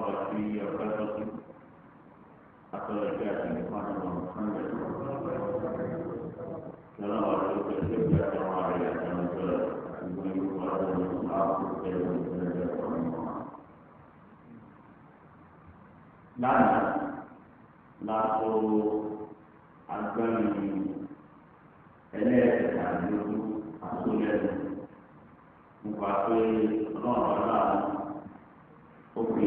Ọlọ́run bá fi ọ̀pẹ́ tọ́sí atọ́lọ́ ìgbé àti ìfọ̀n àwọn ọ̀sánlẹ̀ lọ́wọ́ àwọn ọ̀rẹ́ tó ṣe ìgbé àti àwọn àrẹ àti àwọn ìjọ àti gbogbo ìlú àwọn ọ̀rẹ́ àwọn ọ̀rẹ́ lánàá láàtò agbẹ́rin ẹlẹ́ẹ̀kẹtàlélógún àtúlẹ̀lú nípa pé ọlọ́run aláàánú ó fi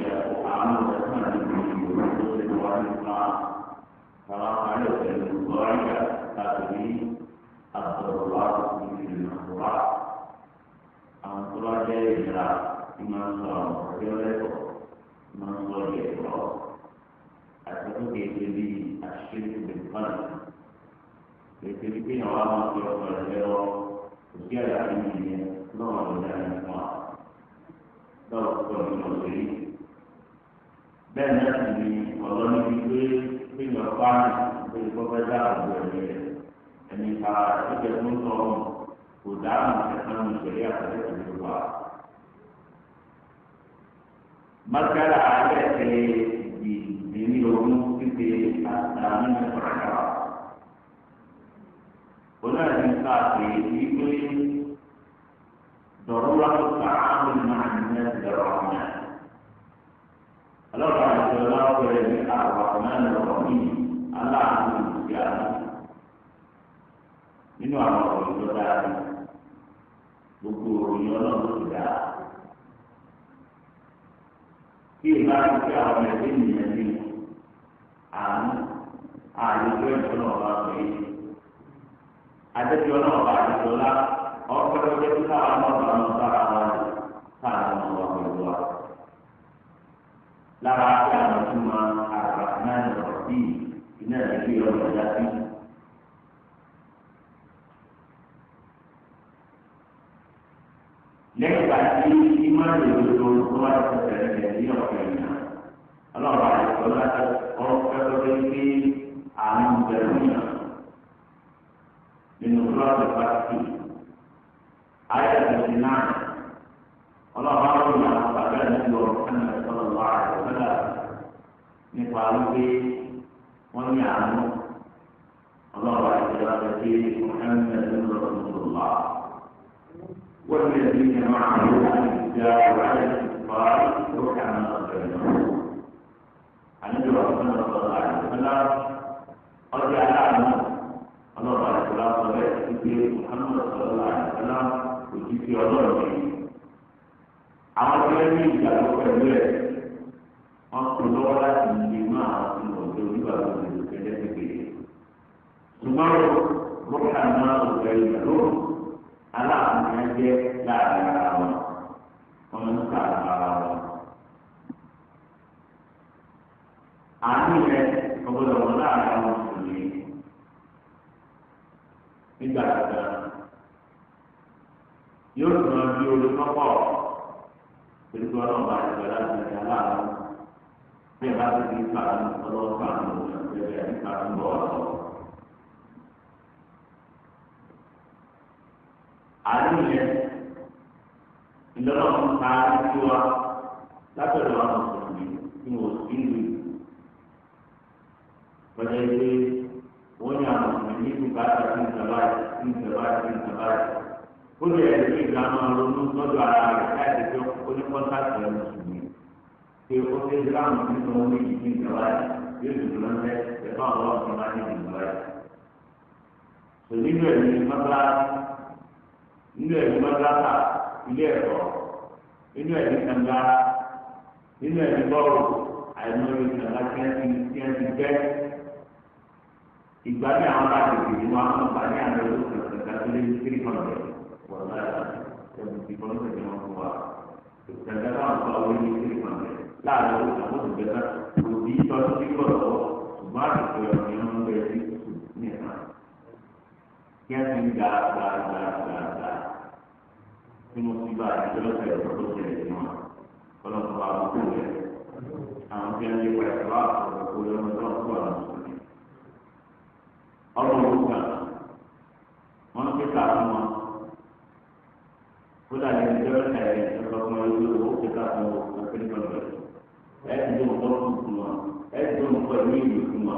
àánú rẹ̀ fún àdúgbò ìlú tó ṣe wá nípa tàwa parí pẹ̀lú ọ̀rẹ́gà tàbí àtọ̀rọ̀wá ìlú ìlú àwọn tó bá jẹ́ ìlera tí máa ń sọ àwọn ọ̀rẹ́ lẹ́kọ̀ọ́ máa ń sọ ìyẹ̀kọ́ àti tó kéde bí àṣírí ìgbìmọ̀lẹ̀ kéde bí kéèyàn wá máa fi ọkọ̀ rẹ̀ lẹ́wọ́ kò sí àyàfi nìyẹn lọ́wọ́ ló dá ní fún wa lọ́wọ́ tó ní ọ̀sẹ̀ yìí. Bẹ́ẹ̀ náà sì ni ọ̀lọ́ níbi pé kéèyàn pààyàn pé kọ́fẹ́ dá àbúrò ẹ̀mí rẹ̀ ẹ̀mí ìfara tó jẹ́ fún tọ́ọ̀mù kò dáhùn ẹ̀ka ní ìṣẹ̀lẹ̀ àtẹ̀lẹ́ ìlú wa. Mọ́sálà alẹ́ ṣe ìdí ogún títí àtàmì ìfọ̀rọ̀kàrà. Onáà ní káàpì wípé dọ̀rọ̀wá tó tààmù máa ń ní ẹ̀rọ náà. Ọlọ́run àti ọlọ́run rẹ̀ ní àwọn náà lọ́rọ̀ yìí aláàánú ìdí àná. Nínú àwọn ọ̀rọ̀ ìjọ dáa ni gbogbo òròyìn ọlọ́run ló ti dáa. Kí ìbá ti fi àwọn ẹgbẹ́ ènìyàn ní àánú àlejò ẹ̀jọ́ náà bá sọ yìí. Adéjọ́ náà bá àlejò lá ọ̀pẹ́ ọjọ́ tí káwọn náà bá wọn bára wa lò káwọn náà wà pẹ̀lú wa. Lára pé àwọn tó máa àgbà náà lọ sí iná ìlú ọ̀rọ̀ ìdá sí. Lẹ́yìn ìgbà tí ìmọ̀lẹ̀ òdodo tó wá ti tẹ̀lé rẹ̀ ní ọ̀pẹ̀ ìyá ọlọ́run àìsàn láti ọ̀pẹ́ tó dé pé àánú bẹ̀rù yàn nínú kíláàsì pàṣẹ ayé 29 ọlọ́run á ròyìn àwọn bàbá ẹ̀ nílò ọ̀kánà ìsọ̀rọ̀ àìsàn nípa wípé wọ́n ní àánú ọlọ́run àìsàn láti pé ọ̀kánà والذين معه أشداء على الكفار رحماء بينهم. النبي صلى الله عليه وسلم قد يعلم الله عليه وسلم محمد صلى الله عليه وسلم òjijì ọlọ́run yìí. Àwọn tí wọ́n ní ìgbàgbọ́ pẹ̀lú ẹ̀ wọ́n kò lọ́wọ́ láti lè má àwọn tí wọ́n tó onígbàgbọ́ pẹ̀lú kẹlẹ́ kékeré. Ṣùgbọ́n rọ́kà náà ò fẹ́ ìgbàlódé aláàfin yẹn jẹ́ láàrin ara wọn wọn ń ta ara wọn. Àánú yẹn ọgbọ́dọ̀ wọn láàrin àwọn mùsùlùmí nígbà kankan yóò tún ọ bí olùkọ́pọ̀ pẹ̀lú ọlọ́run bá ti gbọ́dọ̀ láti ṣe aláàánú bí ẹ bá ti di ìpàdé ọlọ́run pàdé òun àti ẹgbẹ́ ìpàdé ń bọ̀ wá sọ. Àánú yẹn ìlọ́lọ́run ta sí wa látọ̀dọ̀ àwọn mùsùlùmí tí wọ́n sì ń lù kọjá ilé wọ́n ní àwọn mùsùlùmí ní bùkátà sí ìjọba sí ìjọba sí ìjọba ó lè ẹ̀rí ìgbà máa ronú lọ́dọ̀ ara rẹ̀ láti fi ó ní kọ́ńtàkì ẹ̀ mùsùlùmí pé ó ṣe é láwọn mùsùlùmí tó ń ní ìdí ìjọba yóò dùn lọ́sẹ̀ ẹ̀fọ́ àwọn ọ̀sán máa ní ìjọba yìí. Sò nínú ẹ̀mí mọ́tàlá nínú ẹ̀mí mọ́tàlá ilé ẹ̀kọ́ nínú ẹ̀mí kànga nínú ẹ̀mí bọ́ọ̀lù àìmọye kànga tí wọ́n ti gbẹ́ ìgbà ní àwọn bá tètè ní wọn àwọn bá ní àwọn ẹlòmíràn kànga tó lé ní 300 wọ́n lára ẹ̀mí ti fọ́n tẹ̀lé wọn fún wa kànga táwọn sọ wọ́n ní 300 láàrin oṣù àwọn oṣù bẹ́ẹ̀ kò bí tọ́jú sí kọ̀ lọ́wọ́ ṣùgbọ́n àtìkù ẹ̀rọ ni wọ́n ń bẹ̀rẹ̀ sí ní ẹ̀ka kí wọ́n ti ń gbà gbà gbà gbà gbà tí mo ti bá ìjọlọ́sẹ̀ ẹ̀rọ tó ṣẹlẹ̀ sí wọn kọ́lọ́kọ́ bá gbogbo rẹ̀ àwọn tí wọ́n lé pa ẹ̀rọ àkọ́kọ́ lọ́wọ́ tó ń kó àwọn mùsùlùmí. Ọmọ òrukàn wọ́n ń pèsè fún wọn kódà ní ìjọlọ́sẹ̀ ẹ̀rọ fún wọn lórí owó pèsè fún wọn pé nípa lọ́wọ́ ẹ̀ ń ń kọ́ ìwé ìlú fún wa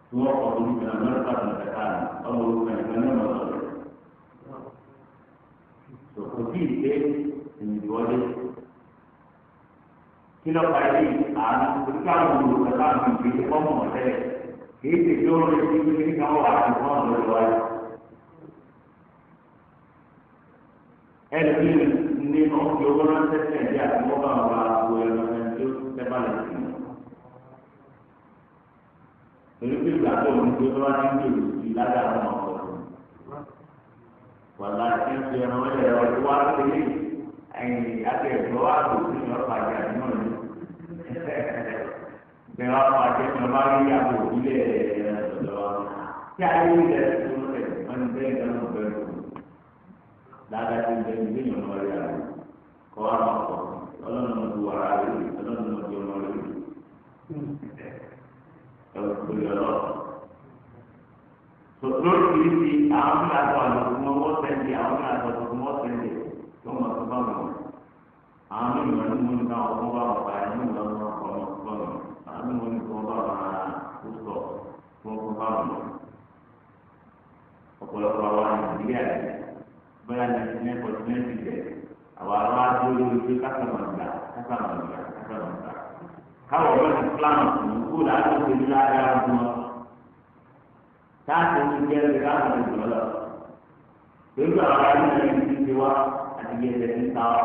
tí wọ́n kọ́ fún mi náà mẹ́ta tó ń tẹ̀ka ní ọmọ orúkọ ìgbà náà mọ̀ lọ́rẹ̀. Kò tí ì pé ìwọlé. Kí ló pa ilé àánú oríkà àwọn olùkọ́ láàmú ìgbésẹ̀ fọ́ọ̀mù ọ̀tẹ́lẹ̀ kì í ṣe pé ó lè fi wípé nígbà wọn wà á ti fọ́ọ̀mù lọ́jọ́ wáyé. Ẹlòmíì ní ọ̀fi owó ránṣẹ́ sí Nàìjíríà tí wọ́n bá wọn ra àgbo ẹran ẹni tó tẹ́bà lè fi mọ̀. Torí pé ìgbà tó ń gbé tó bá ti ń gbèrú sí ládàá àwọn ọmọ ọkọ̀ wàlá tí ń fi ẹran wọlé ẹ̀rọ tó wá sílé ẹ̀yìn àti ẹ̀gbọ́n wà tó sí ní ọ̀pá àti àdúgbò ní. Bẹ́ẹ̀ wá fún àti ẹ̀gbọ́n bá rí àbò ìbílẹ̀ ọ̀dọ̀ wa. Tí a yé ilẹ̀ tó ń tẹ̀ wọ́n ní bẹ́ẹ̀ ní ọ̀nà bẹ́ẹ̀ tó. Dáadáa ti ń bẹ ní ìyọ̀nà ọ̀rẹ́ àrùn. Kọ́ wa máa kọ̀ ọlọ́run mọ̀ ju wàrà rẹ̀ ọlọ́run mọ̀ ju ọmọ rẹ̀. Lóríṣiríṣi àwọn ní aṣọ àlòkù wọn wọ́n sẹ́ndì àwọn ní aṣọ tuntun wọ́n sẹ́ndì tó wọn tó bá wọn. Àwọn ní ìwọ̀n ní wọn ní káwọn fún bá wọn pa ẹ̀ ní ìwọ̀n wọn kọ́ wọn fún wọn. Àwọn ní wọn ní kí wọ́n bá wọn ra kúsọ̀ fún wọn bá wọn. Ọ̀pọ̀lọpọ̀ àwa Nàìjíríà yìí bóyá 99.9 jẹ àwọn ará dúró lórí pé kásàmọ̀gbà kásàmọ̀gbà kásàmọ̀gbà. Káwọn ọ̀rọ̀ ti plan kó làásù ṣe ládàá fún wọn táàtì ní jẹ́ ẹgbẹ́ káwọn ti dùn lọ. Pẹ̀lú àwọn ará ní ìlú ti ti wá àti iye ẹsẹ̀ ti ta ọ́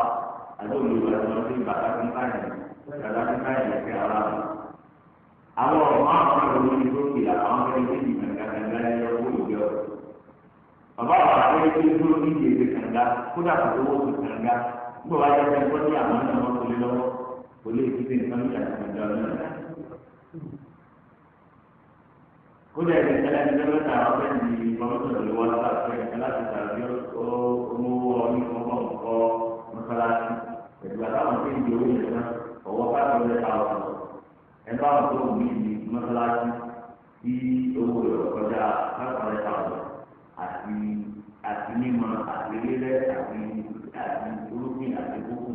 àti olùwà tí wọ́n ti bàtà fún káyọ̀ bàtà fún káyọ̀ lẹ́sẹ̀ ara wọn. Àwọn ọ̀rọ̀ àwọn ọ̀rọ̀ lórí lókè àwọn akẹ́kọ̀ọ́ ti di kànga kànga ní ọkọ̀ ìjọ. Bàbá àwọn akẹ́kọ̀ọ́ ti dúró ní ìdí èdè kànga kódà kò tó wọ́n ti kànga nígbà wáyé ẹgbẹ́ kọ́ ní àwọn náà wọ́n kò lé lọ́wọ́ kò lè fi ṣe nǹkan ní àti kànga náà. Kódà ẹni tẹ́lẹ̀ ní lọ́wọ́ àwọn fẹ́ẹ́ di kọ́mọ́tò lórí WhatsApp fẹ́ẹ́ láti tàbí owó ọní kọ́kọ́ kọ́ mọ́sálásí pẹ̀lú àtàwọn tó ń di owó yẹn náà ọwọ́ 500,000 ẹ bá wọn tó wù ní mọ́sálásí tí owó rẹ̀ kọjá 500,000 àti àti mímọ àti rírẹ́ àti àti orúkìn àti kókù.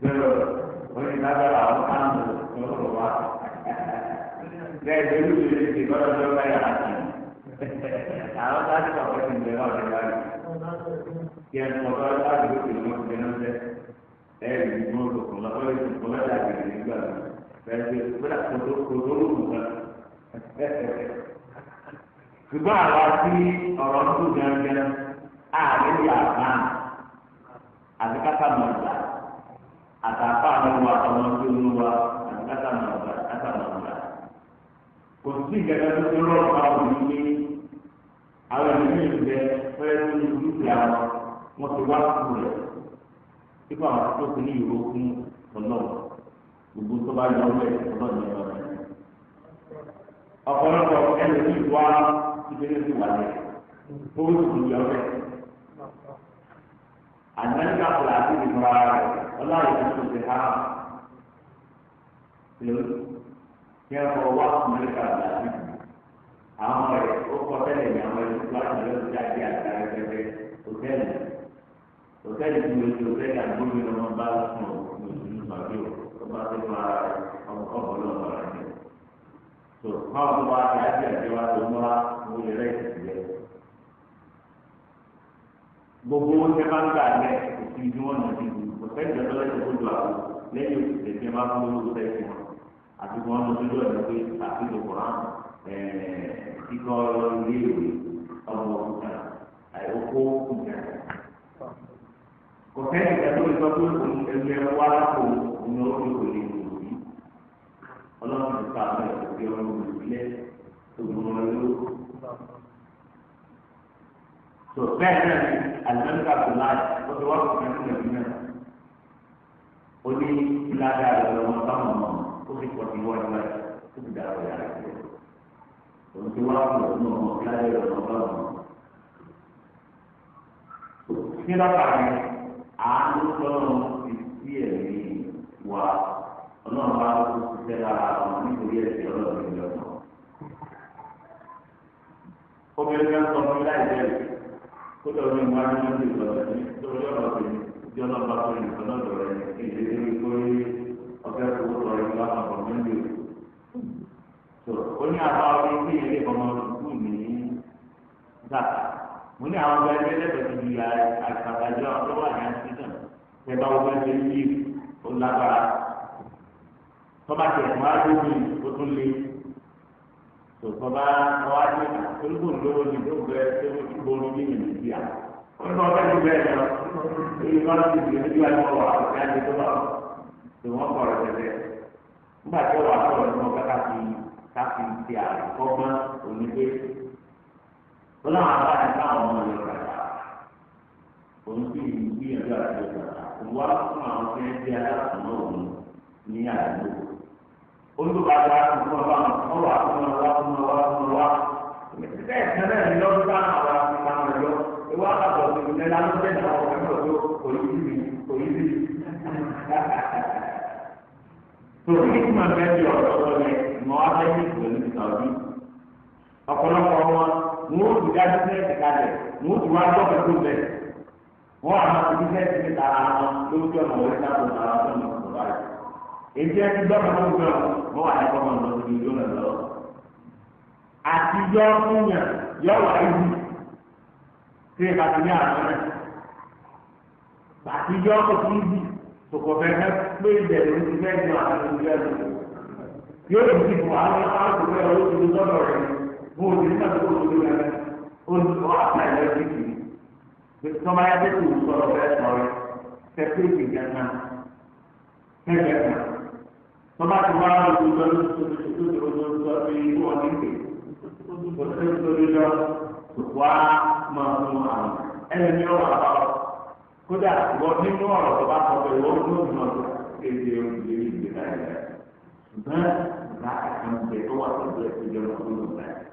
Bẹ́ẹ̀ wọ́n ní lágbára àwọn káàmù lọ́rọ̀ wá. Bẹ́ẹ̀ lórí ìlú ìdè kọ́lọ́ tó bá yàrá sí. Àwọn káàdì kọ̀ọ̀kan ti bẹ̀rẹ̀ ọ̀rẹ́ báyìí. Kí ẹ sọ fún láti lókè lọ́wọ́ ti bẹ̀rẹ̀ ọ̀sẹ̀. Ẹ rí i mọ́ òkùnkùn lọ́wọ́ lè tún kọ́ lọ́dà gèdè nígbà mi. Bẹ́ẹ̀ ṣe kódà kòtò lókùn kan. Ṣùgbọ́n àwa tí ọ̀rọ̀ ń tó gángan, ààrẹ yà máa àti kápá mọ̀ ọ̀gbà àtàkọ́ àwọn wa ọmọ tó ń wa àti kátàmọ̀gbà kátàmọ̀gbà. Kò sí ìjọba tó ti rọrùn báwo ní pé àwọn ènìyàn ń bẹ fẹ́rẹ́ tó ní dúkìá wọn wọ́n ti wá kú rẹ̀. Sípò àwọn tó ti ní ìró fún ọlọ́run gbogbo tó bá yọ ọlọ́ ẹ̀ ọlọ́run ní ọlọ́run. Ọ̀pọ̀lọpọ̀ ẹlòmíì wá ìdílé ti wà lẹ̀ owó tó ti yọ ọlẹ́. Àdìmẹ́ríkà fúlà àti ìfúnra rẹ̀ ọlọ́run tó ti ha lórí kí ẹ kọ wá amẹ́ríkà bìláàbí àwọn rẹ̀ ó kọ tẹ́lẹ̀ ní àwọn ẹni tó láti lọ sí àti àti àrẹgbẹgbẹ hòtẹ́ẹ̀lì hòtẹ́ẹ̀lì tí mo ti hòtẹ́ẹ̀lì àgbómi lọ́mọ bá sùn ní oṣù ní sàbí o tó bá tó fún ara rẹ̀ ọkọ̀ lọ́mọ rẹ̀ ní. tó káwọn tó bá ti àti àti wá tó múra mo lè rẹ̀ ìtìlẹ̀ gbogbo owó tẹ bá ń gbà lẹ kò sí ibi wọn nàá ti dùn kò sẹ́yìn tó lọ́sẹ̀ tó dùn àpò lẹ́yìn oṣù tẹ̀sí ẹ bá fún owó sẹ́yìn wọn àti wọn lọ sójú ọ̀nà pé àfihàn koran kíkọ́ ilé ìwé ọmọ òkúta àìkókó òkúta. Kò sẹ́yìn tó lè sọ pé òun ẹgbẹ́ wá lápò òun ó fi kò lè wò sí. Ọlọ́run ti fa àwọn ẹ̀kọ́ bí ọmọ olùsílẹ̀ tó gbọ́n lọ́wọ́. Tó bẹ́ẹ̀ náà ni alimẹ́ríkà tó láì ó ti wá kó fún ẹ̀mí náà. Ó ní ìlànà àlọ́ báwọn ọmọ ó ti pọ̀ sí wọ́n ní wáyé ó ti dàrú yàrá ìṣẹ̀lẹ̀. Òun ti wá kó fún ọmọ ìlànà àlọ́ báwọn ọmọ. Kí lọ́kà yẹn àánú lọ́rùn ti sí ẹ̀mí wa ọlọ́run bá tó ṣiṣẹ́ lára wọn nítorí ẹ̀sìn ọlọ́run ìjọba. Obìnrin kan sọ fún mi láì bẹ̀rẹ̀ kódà omi ìwà ni wọ́n ti sọ̀rọ̀ ní lórí ọ̀rọ̀ tèmi ìjọ ọlọ́ba tó yìí kan lọ́dọ̀ rẹ̀ èdè lórí pé ọ̀fẹ́ owó tọrọ ìlú àpapọ̀ mẹ́lẹ̀ tó ó ní àbá orí tí ilé ọmọ sùkúù ní zaka. Mo ní àwọn ọgbà ẹgbẹ́ lẹ́tọ̀ọ́ ti di àgbàgbàjọ tó wà ní àtúntàn tẹ bá wọ́n fẹ́ yí ó lágbára. Tọ́ba tẹ̀ fún wa lómi ó tún lé. Tòtọ́ba ọwá ní olùkọ́ lówó ní tó bẹ tó borí ní ìlú bíà wọ́n bá ọbẹ̀ tó bẹ́ẹ̀ lọ. Èyí bá ti di ojú àti ọwọ́ àti àti tó bá tó wọ́n kọ̀ rẹ̀ tẹ̀lé. Nígbà tí ọwọ́ àtọ̀rọ̀ ní wọn ká fi ti àkọ́gbọ́n òní pé wọ́n náà bá ti káwọn ọmọ rẹ̀ kàkà òun sì gbìyànjú àti kàkà òun wá fún àwọn tí wọ́n di aláàtúnmọ̀ òun ní àdúgbò. Olùbàdàn àtúntò ọba ọwọ́ àtúntò ọba fún ọba fún ọba bẹ́ẹ̀ kan náà ní lọ́dún táwọn àwọn àtúntò àwọn ẹ̀yọ́ ewu àbàbọ̀ tó ní ẹ̀la ló dé náà ọ̀rọ̀ ẹ̀rọ tó kò yí sí mi kò yí sí mi. Tòun ní kí màá fẹ́ di ọ̀rọ̀ sọ yẹn mọ́ wá fẹ́ ní ìpè ní Saudi. Ọ̀pọ̀lọpọ̀ wọn wọn ó ti dá bísíǹsì kalẹ̀ wọn ó ti wá gbọ́ pẹ̀lú bẹ̀. Wọ́n á máa fi bísíǹsì ní tara wọn lójú ọ̀nà wọlé sábò tara wọn tó ń báyìí. Èyí ẹ ti gbọ́ pẹ̀lú bẹ̀ wọ́n wà ní kọ́mọ̀ lọ sí ìlú ọ̀nà lọ́wọ́. Àti yọ fúnyàn yọ wà ibi tí ìbá ti ní àwọn náà. Àti yọ kò sí ibi tòkò fẹ́ pé ìbẹ̀rù ti fẹ́ jọ àti ìlú ẹ̀rù. Yóò lè ti fún àwọn aláàbò rẹ̀ ó ti lọ́dọ̀ rẹ̀ mo ò ní nígbà tó kò tó lọ ó ní wọ́n àpá ìlú ẹ̀rù kì í. Tọ́ba yá tètè sọ̀rọ̀ fẹ́ sọ̀rọ̀ sẹ́pẹ́ẹ̀tì gánà fẹ́fẹ́ kan. Tọ́ba ti wá lójú lọ wá máa fún àwọn ẹni ní ọ̀rọ̀ àbá kódà wọ́n nínú ọ̀rọ̀ tó bá sọ pé wọ́n tó ń lọ kéde òkèlè ìgbéga rẹ̀ ṣùgbọ́n ìgbà kan bẹ tó wà pẹ̀lú ẹ̀ tó jẹ́ ọmọ tó lò báyìí.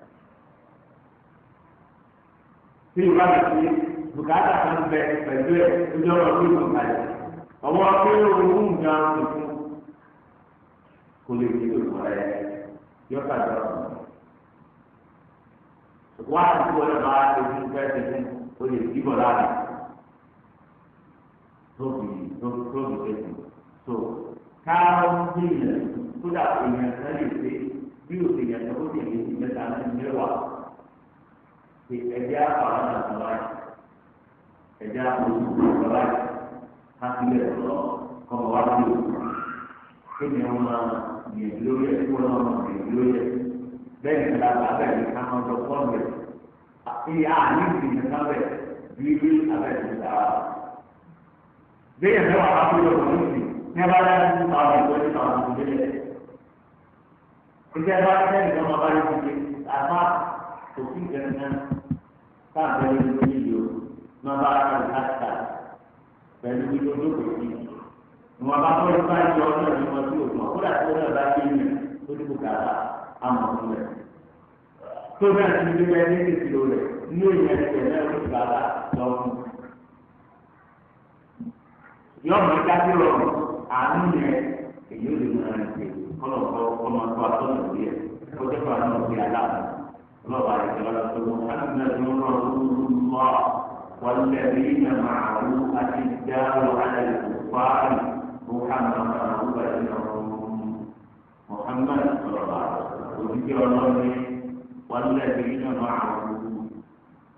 Tí ìwà rẹ̀ ti bùkátà kan bẹ pẹ̀lú ẹ̀ tó jẹ́ ọmọ tó lò báyìí. Ọwọ́ pé owó nǹkan tuntun kò lè di òkú rẹ̀ yọ̀ọ̀kà jọ wá àti wọlé bá egun fẹ́ egun o lè dìbò láàrin tóbi tóbi tẹsí so káwọn gbìyànjú kódà èèyàn kan lè ṣe bí o èèyàn kan ó sì lè ṣe mẹ́ta ní mẹ́wàá ṣe ẹ̀jẹ̀ àpàrọ̀ náà sọ báyìí ẹ̀jẹ̀ àpòlù sọ báyìí kásílẹ̀ lọ kọ́mọ wá sí òkú kéde wọn máa gbìyànjú lórí ẹ̀ kí wọn máa gbìyànjú lórí ẹ̀ bẹ́ẹ̀ ni la bá bẹ́ẹ̀ ni ká máa lọ fọ́ọ̀mù rẹ̀ ìyá àní ìgbìyànjú kan bẹ̀ bí bí abẹ́ ti sàrà. Bẹ́ẹ̀ ni wàá fi lọ pẹ̀lú ìsìn ní abá yá ní àwọn ìwé ní àwọn ìwé lẹ̀. Ìjẹ́ bá tẹ́ ìjọba máa bá yẹ kí àbá kò sí ìgbẹ́ni káàbẹ̀ lórí ìlú máa bá ara rẹ̀ láti ta pẹ̀lú ìlú olókòó sí. Ìwọ̀n bá tọ́ ìfá ìjọ ọdún ẹ̀mí wọn sí òkun ọ̀kúrà tí ó náà bá dé ní ó ní bùkátà àmọ̀ fún rẹ̀. Tó náà ti ní bẹ́ẹ̀ ní ìṣirò rẹ̀ ní èèyàn ẹ̀jẹ̀ náà ó ti bàbá lọ fún. Yọ̀ọ̀mọ̀ ẹja sí rọrùn àánú yẹn èyí ò lè mọ ẹni pé kọ́lọ̀ kọ́ ọmọ tó atọ́nà lórí ẹ̀ kó jẹ́ kó àwọn ọ̀gbìn aláàbò ọlọ́ọ̀bà àdìgbò tó والذين معه أشداء على الكفار رحماء بينهم محمد صلى الله عليه وسلم òjijì ọlọ́ọ̀ni والذين معه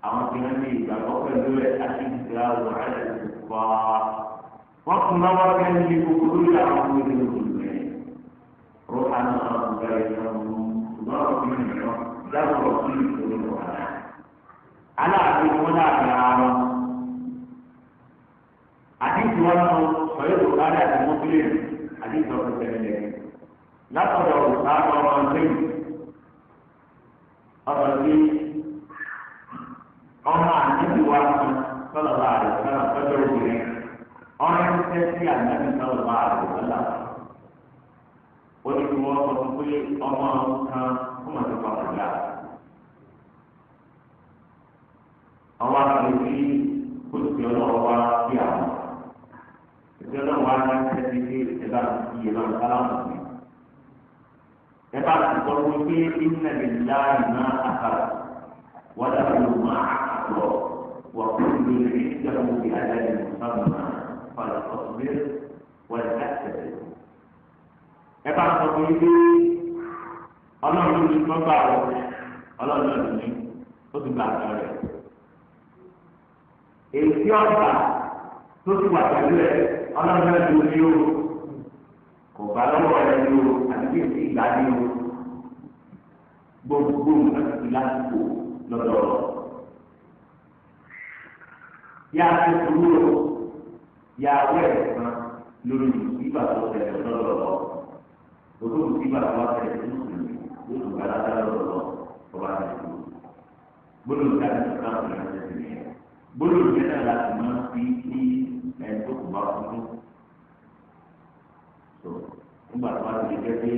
àwọn tí wọ́n ní ìgbàgbọ́ pẹ̀lú ẹ̀ أشداء على الكفار wọ́n kún lọ́wọ́ kẹ́ni ní gbogbo lórí àwọn ọmọ ìlú rẹ̀ رحماء بينهم ṣùgbọ́n ọ̀gbìn mìíràn dábọ̀ sí ìṣòro wàhálà aláàbí ni wọ́n láàbí ara wọn. Àdìsí wọn lọ sọ̀rọ̀ Bùkárí àti Mùsùlùmí àdìsí ọ̀sẹ̀ tẹ̀lé lẹ́yìn. Látọ̀dọ̀ Bùkárí ọmọ lẹ́yìn. Ọ̀sọ̀ sí ọmọ àdìsí wa kan sọ̀rọ̀ bá rẹ̀ sọ̀rọ̀ tọ́jú obìnrin. Ọ̀rẹ́ ń tẹ́ sí àdìsí sọ̀rọ̀ bá rẹ̀ sọ̀rọ̀. Ó ní kí wọ́n sọ fún pé ọmọ kan kó mà ti papòdà. Àwọn àgbègbè kóòtù ọlọ́wọ́ wá sí àwọn ètò ọlọ́wọ́ wá ní ẹsẹ̀ pé ẹ̀bá ti yẹ lọ́wọ́ sálámù sí ẹ̀bá ti sọ fún pé inna lillahi ma akhadha wa lahu ma a'ta wa kullu indahu bi ajalin musamma. bí wọ́n ẹ̀ tẹ̀sẹ̀. Ẹ bá sọ fún yín pé ọlọ́run ló ní gbọ́gbà o, ọlọ́run ló ní ó ti gbà àgbà rẹ̀. Èsì ọ̀gbà tó ti wà pẹ̀lú ẹ̀ ọlọ́run náà ló ní o, kò bá lọ́wọ́ rẹ̀ ní o, àti bí èsì ìgbà ní o. Gbogbo nǹkan ti lásìkò lọ́dọ̀. Yá a ti dúró yá a wẹ̀ ẹ̀sán lórí ìgbà tó tẹ̀lé lọ́dọ̀ lọ. Gbogbo ìgbà tó wá tẹ̀lé tó sùn yóò tún gbàdá lọ́dọ̀ lọ ọba tẹ̀lé tó. Gbólóhùn tí a ti sọ̀rọ̀ àwọn ènìyàn tẹ̀lé nìyẹn. Gbólóhùn yẹn náà láti máa ń fi kí ẹni tó kù bá kú fún. Tó nígbà tó wá ti lè jẹ́ pé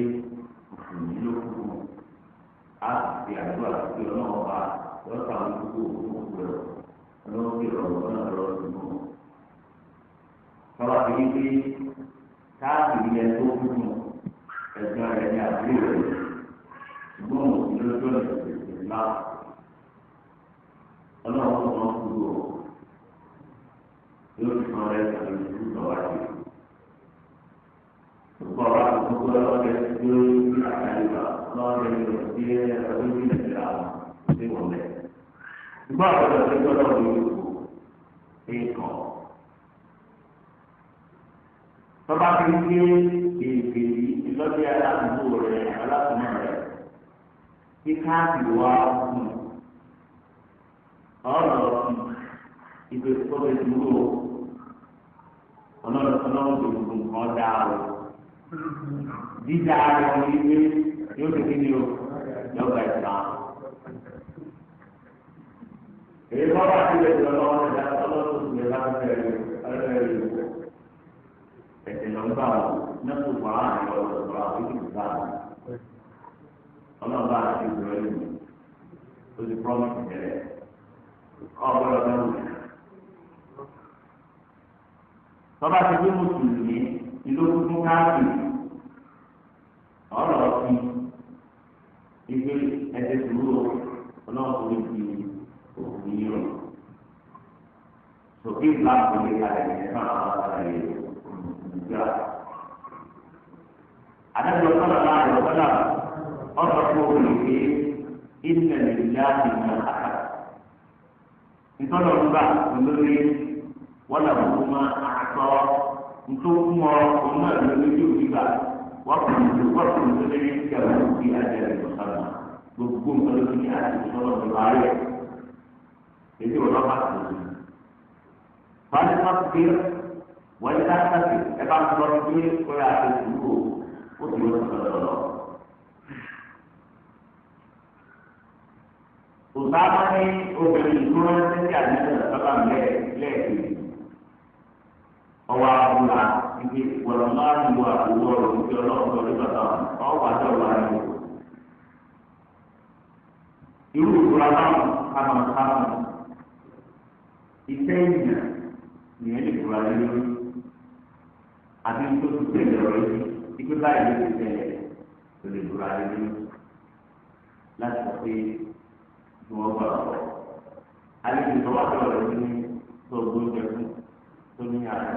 mùsùlùmí ló kú á sì fi àdúrà sí ọlọ́run ọba lọ́sàn án kúkú òkú rẹ̀ ọlọ́run fi ọ̀rọ̀ náà lọ sí mọ́. Tọ́lá fi yí pé káàkiri yẹn tó kú fún ẹ̀gbọ́n rẹ̀ ní àbúrò rẹ̀ ṣùgbọ́n òun sì lójú ọ̀nà ìṣẹ̀lẹ̀ náà. Ọlọ́run kò mọ̀ kúrò yóò fi kan rẹ̀ sọ̀rọ̀ ìlú lọ́wọ́ Ṣùgbọ́n ọ̀rọ̀ àkókò ọlọ́dẹ tó ní àkàlùbà ọlọ́dẹ ló ti ọdún ní ìlera wọn sí wọn lẹ. Ṣùgbọ́n àkọ́jọ́ tó gbọ́dọ̀ ní ìlú pé kàn. Tọ́ba fi ń gbé èdè ìlọ́dẹ aládùúgbò rẹ̀ alásùnmọ̀ rẹ̀ kí káàdì wá fún ọ̀rọ̀ ìgbé tó lè dúró ọlọ́run tó gbogbo nǹkan dáa o. Dídá rẹ̀ ní ilé yóò ti kí ni o yọgbà ìtàn. Èyí bá wà sílẹ̀ ìjọ lọ́wọ́ ẹ̀dá ọlọ́run tó lè láti bẹ̀rẹ̀ ẹ̀rẹ́ ẹ̀sìn lọ ń gbà wọ́n náà kò wá àyọ̀ ọ̀rọ̀ àwọn ìdìbò bá wọn. Ọlọ́run bá àti ìgbìmọ̀ ẹ̀lú ó ti promise tẹ́lẹ̀ ọ̀gbọ́dọ̀ náà. Tọ́ba ti gbé mùsùlùmí ìlú fún káàkiri ọ̀rọ̀ fi ìgbé ẹsẹ̀ dúró ọlọ́run tó lè fi òkú yín o. Sòkè ìlà kò lè kalẹ̀ ní ẹ̀fọn àwọn àlàyé ìgbà. Adájọ́ sọ̀rọ̀ láàyò sọ́dà ọ̀sọ̀ fún òun ìgbé ìnà ìlà ìnà àkà. Ìtọ́lọ̀ ń gbà olórí wọ́n làwọn kó máa àtọ́ ntòkùn ọ òun náà lórí yóò gbígbà wọ́n kò lórí ìjàmbá bí ajẹ́rìí lọ́sàmà gbogbo nǹkan ló ti ní àti ìṣọ́nà ìwà rẹ̀ èdè wọn lọ́ba tó ti. Fáwọn ẹ̀ka ti dé wọ́n yẹ ká sáfì ẹ bá ń sọ pé ó yà á ti sùúrù ó sì yóò sọ̀rọ̀ lọ. Òsáàmà ní obìnrin ìṣúná ṣẹ́ṣẹ́ àdéhùn sábà lẹ́ẹ̀kejì ọwọ́ àbúrò ibi wọ̀lọ́mọ́ àdúgbò àbúrò ọ̀rọ̀ ìgbé ọlọ́run lórí bàbá ọwọ́ àti ọ̀rọ̀ àyè. Irú ìbúra náà kámọ̀ kámọ̀ iṣẹ́ ìyàn nìyẹn lè búra lé lórí àbí tó ti tẹ̀lé ọ̀rọ̀ yìí ikú báyìí ló ti tẹ̀lé tó lè búra lé lórí láti sọ pé kí wọ́n gbà wọ̀. Àlejò tó wà lọ́rọ̀ yìí ní tó gbóúnjẹ fún tó ní àná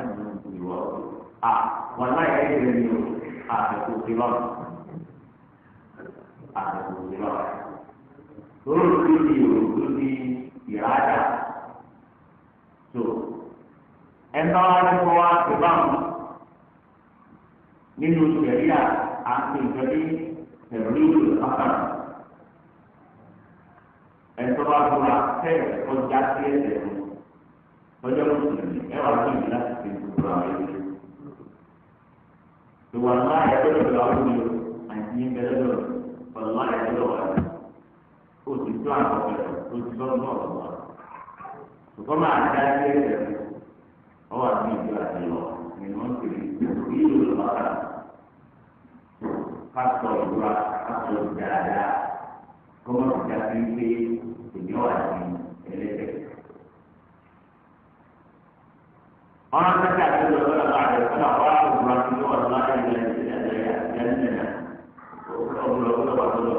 ìwọ à wọn láyé ẹgbẹ́ mi o àtẹkù ti lọ àtẹkù ti lọ lórí tó di òru tó di ìrajà tó ẹnbá wa ní kó wa tó bá wọn nínú sẹríà àti ìjọba ẹ̀rí ìlú ọ̀sán ẹ̀tọ́ bá búra tẹ́ ọjà sí ẹsẹ̀ fún ọjọ́ mùsùlùmí ẹ wà fún ìlú láti fi gbogbo àwọn ẹgbẹ́. Ìwà ńlá ẹgbẹ́ lọ́dọ̀ àwọn olùyọ àti ní ẹgbẹ́ lọ́dọ̀ ọ̀la ẹgbẹ́ lọ́wọ́ rẹ̀. Ó ti tó àkọ́kọ́ rẹ̀ ó ti lọ́dọ̀ náà lọ́wọ́. Ṣùgbọ́n máa dá sí ẹsẹ̀ rẹ̀ ọwọ́ àti ìlú àti lọ ni wọ́n ti rí ìlú lọ́kà. Pásítọ̀ ìwúra pásítọ̀ dáadáa kọ́mọ̀tì já sí pé èmi wà ní ẹlẹ́sẹ̀. Ọ̀nà tẹ́tẹ́ àti ìjọba ọ̀la àti ọ̀la wà á kó àti ọ̀la ilẹ̀ ìjẹ́nìyàn ọ̀gbọ̀n ọ̀gbọ̀n wà tó lọ.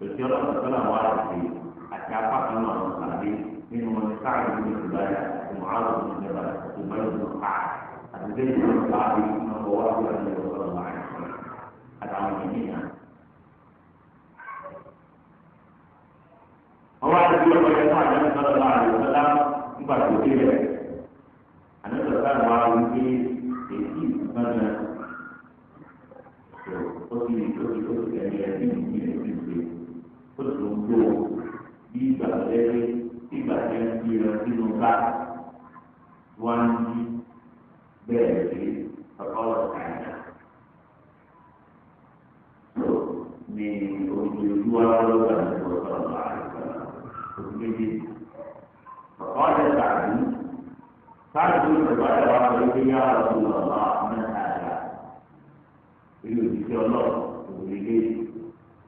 Òsì ọlọ́run sọ́nà wà á ti àti apá kan náà lọ sàbí nínú wọn ní sáà ìlú ìjọba àti mọ̀hálù ìjọba àti mọ̀hálù ká àti bẹ́ẹ̀ ní ọ̀rọ̀ káàbí ọkọ̀ wá sí ọ̀rọ̀ ọ̀rọ̀ ọ̀rọ̀ àtàwọn ènìyàn. Wọ́n wá sí ọkọ̀ yẹn fún àjọ sọ̀rọ̀ náà àlè sọ́lá nígbà tó dé rẹ̀. Àjọ sọ̀rọ̀ wá wípé èyí ìgbọ́nà ó ti ó ti ó ti tẹ̀lé ẹ̀ bí ìdí rẹ̀ ti gbé ó sì ń gbó bí ìgbà tẹ́lẹ̀ bí ìgbà tẹ́lẹ̀ ń gbé lọ sínú bá wọ́n ń yí bẹ́ẹ̀ sí ọkọ̀ ọ̀sán ní ojú ojú wa lọ́wọ́ àti ọ̀sán àìsàn ojú méjì. Ọ̀kọ́ ọ̀sẹ̀ tàbí sáàdù ìjọba wa sọ pé yá ọ̀sán ọ̀sán mẹ́ta àgbà. Ilé òjijì ọlọ́ọ̀ òwúrọ̀ ilé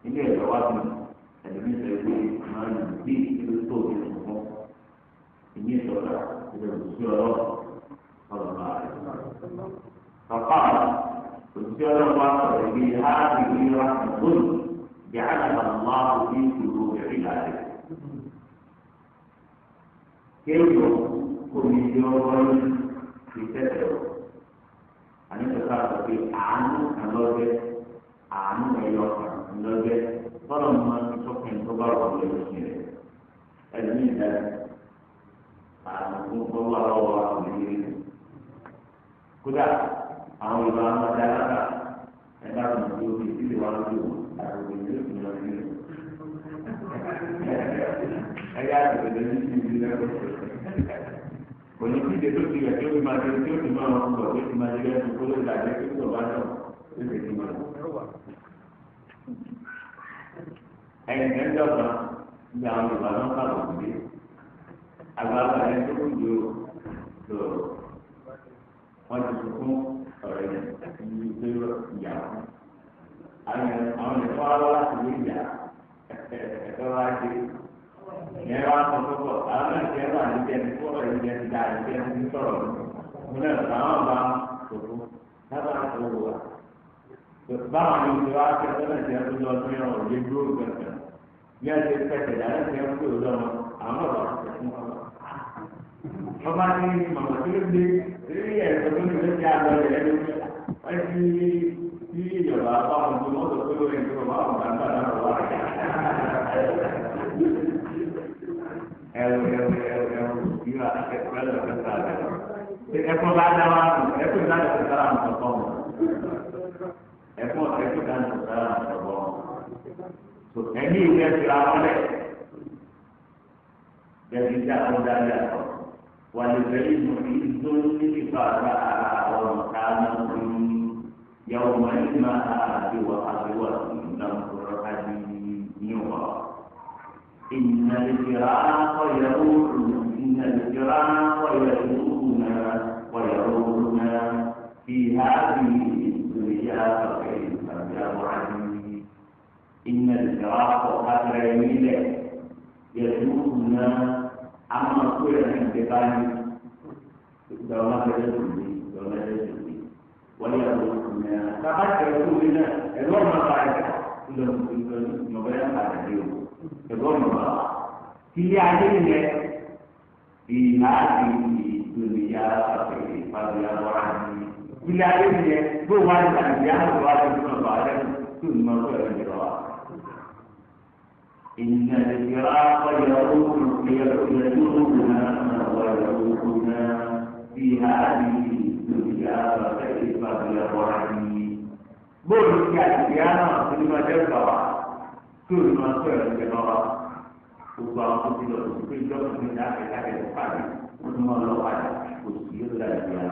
ilé ẹ̀rọ wa bí ẹ̀lẹ́mí sọ pé máa ń bí ìlú tó ti sùn fún. Ìmí ìsọ̀rọ̀ ilé òjijì ọlọ́ọ̀ ọ̀sán àìsàn. Bàbá òjijì ọlọ́ọ̀ wa sọ̀rọ̀ ibi háàbì رحمة جعلها الله في قلوب عباده كيف كوميديون في تترو àní sọ̀tà sọ pé àánú kan lọ́jẹ́ àánú ẹ̀yọ kan lọ́jẹ́ tọ́lọ̀ mọ́ ìtọ́kùn tó bá wà lórí ẹ̀sìn rẹ̀ ẹ̀mí ìdájọ́ àánú fún ọwọ́ àlọ́wọ́ àwọn ìrírí kódà àwọn ìbá wọn dá lára ẹ̀dá kan tó fi ìdílé wa lójú àti òbí yóò fi lọ sí ilé. Ẹyá àtẹ̀lẹ́ ní ti ìdílé kò ní kí ìdè tó ti rẹ̀ tó fi máa ṣe tí ó ti máa ń bọ̀ tó ti máa ṣe lẹ́nu kó ló dàgbé tó tó bá náà tó ti ti máa. Ẹ̀yìn ẹ̀ńdọ̀ kan ní àwọn Yorùbá náà kàwé sílé. Àgbàlagbà ẹni tó kù yóò tó wọ́n ti sunkún ọ̀rẹ́ ní pé ìyàwó àwọn ẹ̀fọ́ wa láti lé ìyá ẹ̀fọ́ wa dé ìyẹn wá sọ fọ́fọ́ àwọn náà ti ẹ̀rọ àdìjẹ ní fọ́rọ̀ ìjẹ ti dá àdìjẹ ní sọ̀rọ̀ mo náà sọ àwọn bá sòfò sábà tó wà báwọn ní oṣù wa ṣe ẹ̀fọ́ náà ti ẹ̀rọ lọ sí ọ̀rọ̀ òye dúró gbẹ̀ngàn bí a ṣe pẹ̀sẹ̀ dáná ti ẹ̀rọ kúrò lọ́wọ́ àwọn bàbá ti fún wọn. Bàbá ní màmá tó lé rí ẹ̀sọ́ tó ní lóṣù àlọ́ rẹ̀ lẹ́nu wọ́n ti tí ìjọba bá wọn tó wọ́n sọ pé lórí ìjọba bá wọn gbàgbà náà wà. Ẹ̀rù ẹ̀rù ẹ̀rù ẹ̀rù ìwà ẹ̀rù ẹ̀rù ẹ̀kọ́ bá dá wa ẹ̀kọ́ ìdá lè fi sára nǹkan kọ́ wọn. Ẹ̀kọ́ ẹ̀kọ́ ìdá lè fi sára nǹkan kọ́ wọn. Ẹ̀mí ìfẹ́ fira wọn lẹ̀. Bẹ́ẹ̀ni ìjà wọn dá yà sọ. وللعلم عز ومكانه يوم المآب وأبوة لم إن الفراق يروح إن الفراق يروحنا ويروحنا في هذه الدنيا فكيف يوعدني إن الفراق أكرمي يروحنا àwọn ọkọ yẹn ní ìgbé báyìí ìgbà wọn bẹ lẹsùn mi ìgbà wọn bẹ lẹsùn mi wọn yà wọ ní ẹ bàbá tẹ ẹ kúrò náà ẹ̀rọ ọmọ bá yẹ ńlọ ńlọ ńlọ yẹn padà dé o ẹ̀rọ ọmọ bá wa ilé ayé yẹn ìhà ìdùnnìyà àfẹ̀yẹ ìfàdíyà wà ní ilé ayé yẹn bó wà ní àdìyà wà ní ìdùnnà bá yẹ tó ní ma fẹ́ ẹ̀ lọ́wọ́. إن الفراق يدورنا ويروحنا في هذه الدنيا فكيف بيضعني bóòlù ti àtìyá náà tó ní máa dẹ́rù bàbá tó ní máa tó ẹ̀rù jẹ bàbá gbogbo àwọn tó ti lọ sí pé ìjọba tó ní àfẹ́ láti ẹ̀ pàdé ó tún máa lọ padà kò sí yóò dá ìyá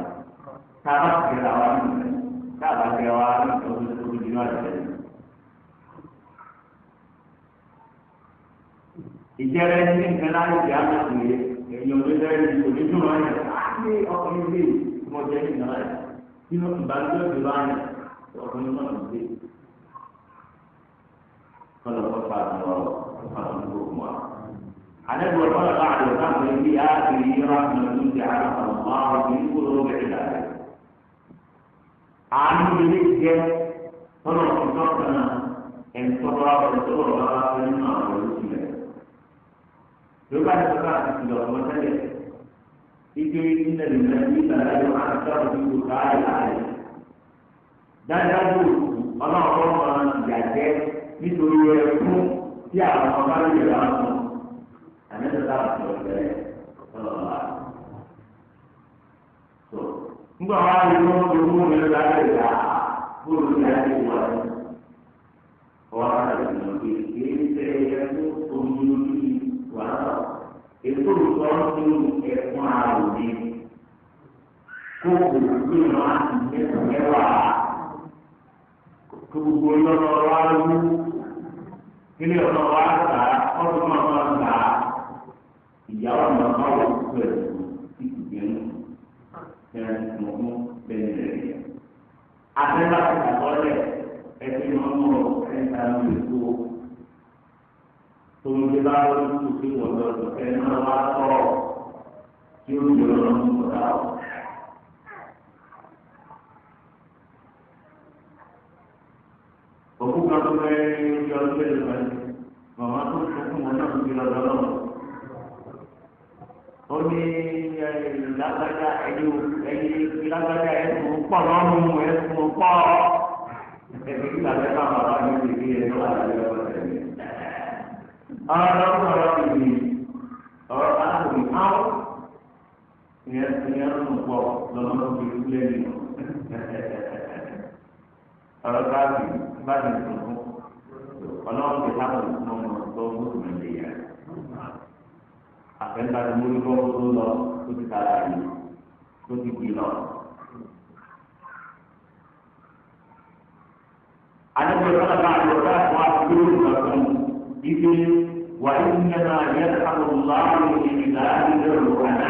tá a bá ti ra wa nínú rẹ̀ tá a bá ti ra wa nínú ìtọ́jú tó ti di náà jẹ́ ìjẹrẹ ní nǹkan láyé ìyá àmàlẹ́ èèyàn ló jẹ́ ìlú onídùúrọ̀ yẹn láti ọkùnrin ilé ìmọ̀jẹ́ nìkan láyé nínú ìbánidọ́ ìdúró ayẹ ọkùnrin náà ló dé kọlọ̀ kọ́ fà lọ kọlọ̀ ní gbogbo wa. àdébò kọlọ̀ bá àdó káfíń ibi àti ìrọ̀ àmàlẹ́ ti àlọ́ àwọn ìlú kúrò bẹ̀rẹ̀ láyé. àánú ilé jẹ́ kọlọ̀ ìtọ́kùnrin ẹ̀ńtọ́rọ̀ ẹ̀ńtọ́rọ̀ bá wà nínú àwọn olùsílẹ̀ ló bá ní sọ́kà àti ìlọ ọmọ tẹ́lẹ̀ Ike ilẹ̀ ìlẹ̀ ìlẹ̀ yóò á sọ̀rọ̀ bí kò káyà rẹ̀. Dájúdájú ọlọ́run máa ìyà jẹ nítorí ẹkún tí àwọn ọmọ bá lè rà wọn. Àlejò bá sọ̀rọ̀ bẹ́ẹ̀ sọ̀rọ̀ Nígbà wá ní wọ́n fi mú mi lábẹ́ ìgbà bóòlù ní adé wà ní. Ọwọ́ àti ìgbìmọ̀ pé kìí ṣe ẹkún omi ojú wà náà. Ètò ìtọ́jú ẹ̀kún àrùn ni. Kókò gbìmọ̀ àti mẹ́wàá. Kó gbogbo lọ́nà wá wú. Kílé ọ̀nà wá gbà ọdún náà máa gbà. Ìyàwó náà máa wọ̀ pẹ̀lú ìgbìmọ̀ àtẹ́lá ti sàkọọ́lẹ̀ ẹtí mọ́mọ́ ẹ̀ka ló tó tòmùdé bá wọlé tó sí wọ̀lọ́ ẹ̀ náà wá tọ̀ tí ó yọ ọ́ ní ọ̀dà ọ̀. Òkú kan tó fẹ́ yọ ọdún mélòó kan màmá tó sọ fún wọn náà tó fi lọ́dọ̀ lọ́wọ́. Ó ní lágbájá ẹni ẹni lágbájá ẹsùn pọ̀ lọ́rùn ẹsùn pọ̀ ẹni kí làbẹ́ bá bàbá mi ti di ẹni wà lábẹ́ ọ̀rọ̀ tẹ̀lé. Ọ̀rọ̀ ọ̀rọ̀ ìlú ọ̀rọ̀ aláwọ̀ áwọ̀ ìyẹn ìyẹn ń pọ̀ lọ́mọ tó fi kú lẹ́nu. Ọ̀rọ̀ káàkiri bá ti sùn fún ọlọ́run ti sábà fún ọmọ tó ń gbósùn ní ìyá. Àfẹ́ńtà ti mórí bọ́ tó lọ tó ti tara yìí tó ti gbì lọ. Àdébò sọ́dọ̀ bá àlọ́ bá wà lórí ìgbàgbọ́n ibi wà ìnáná yẹn àlùláàrú ìlà ìlú àná.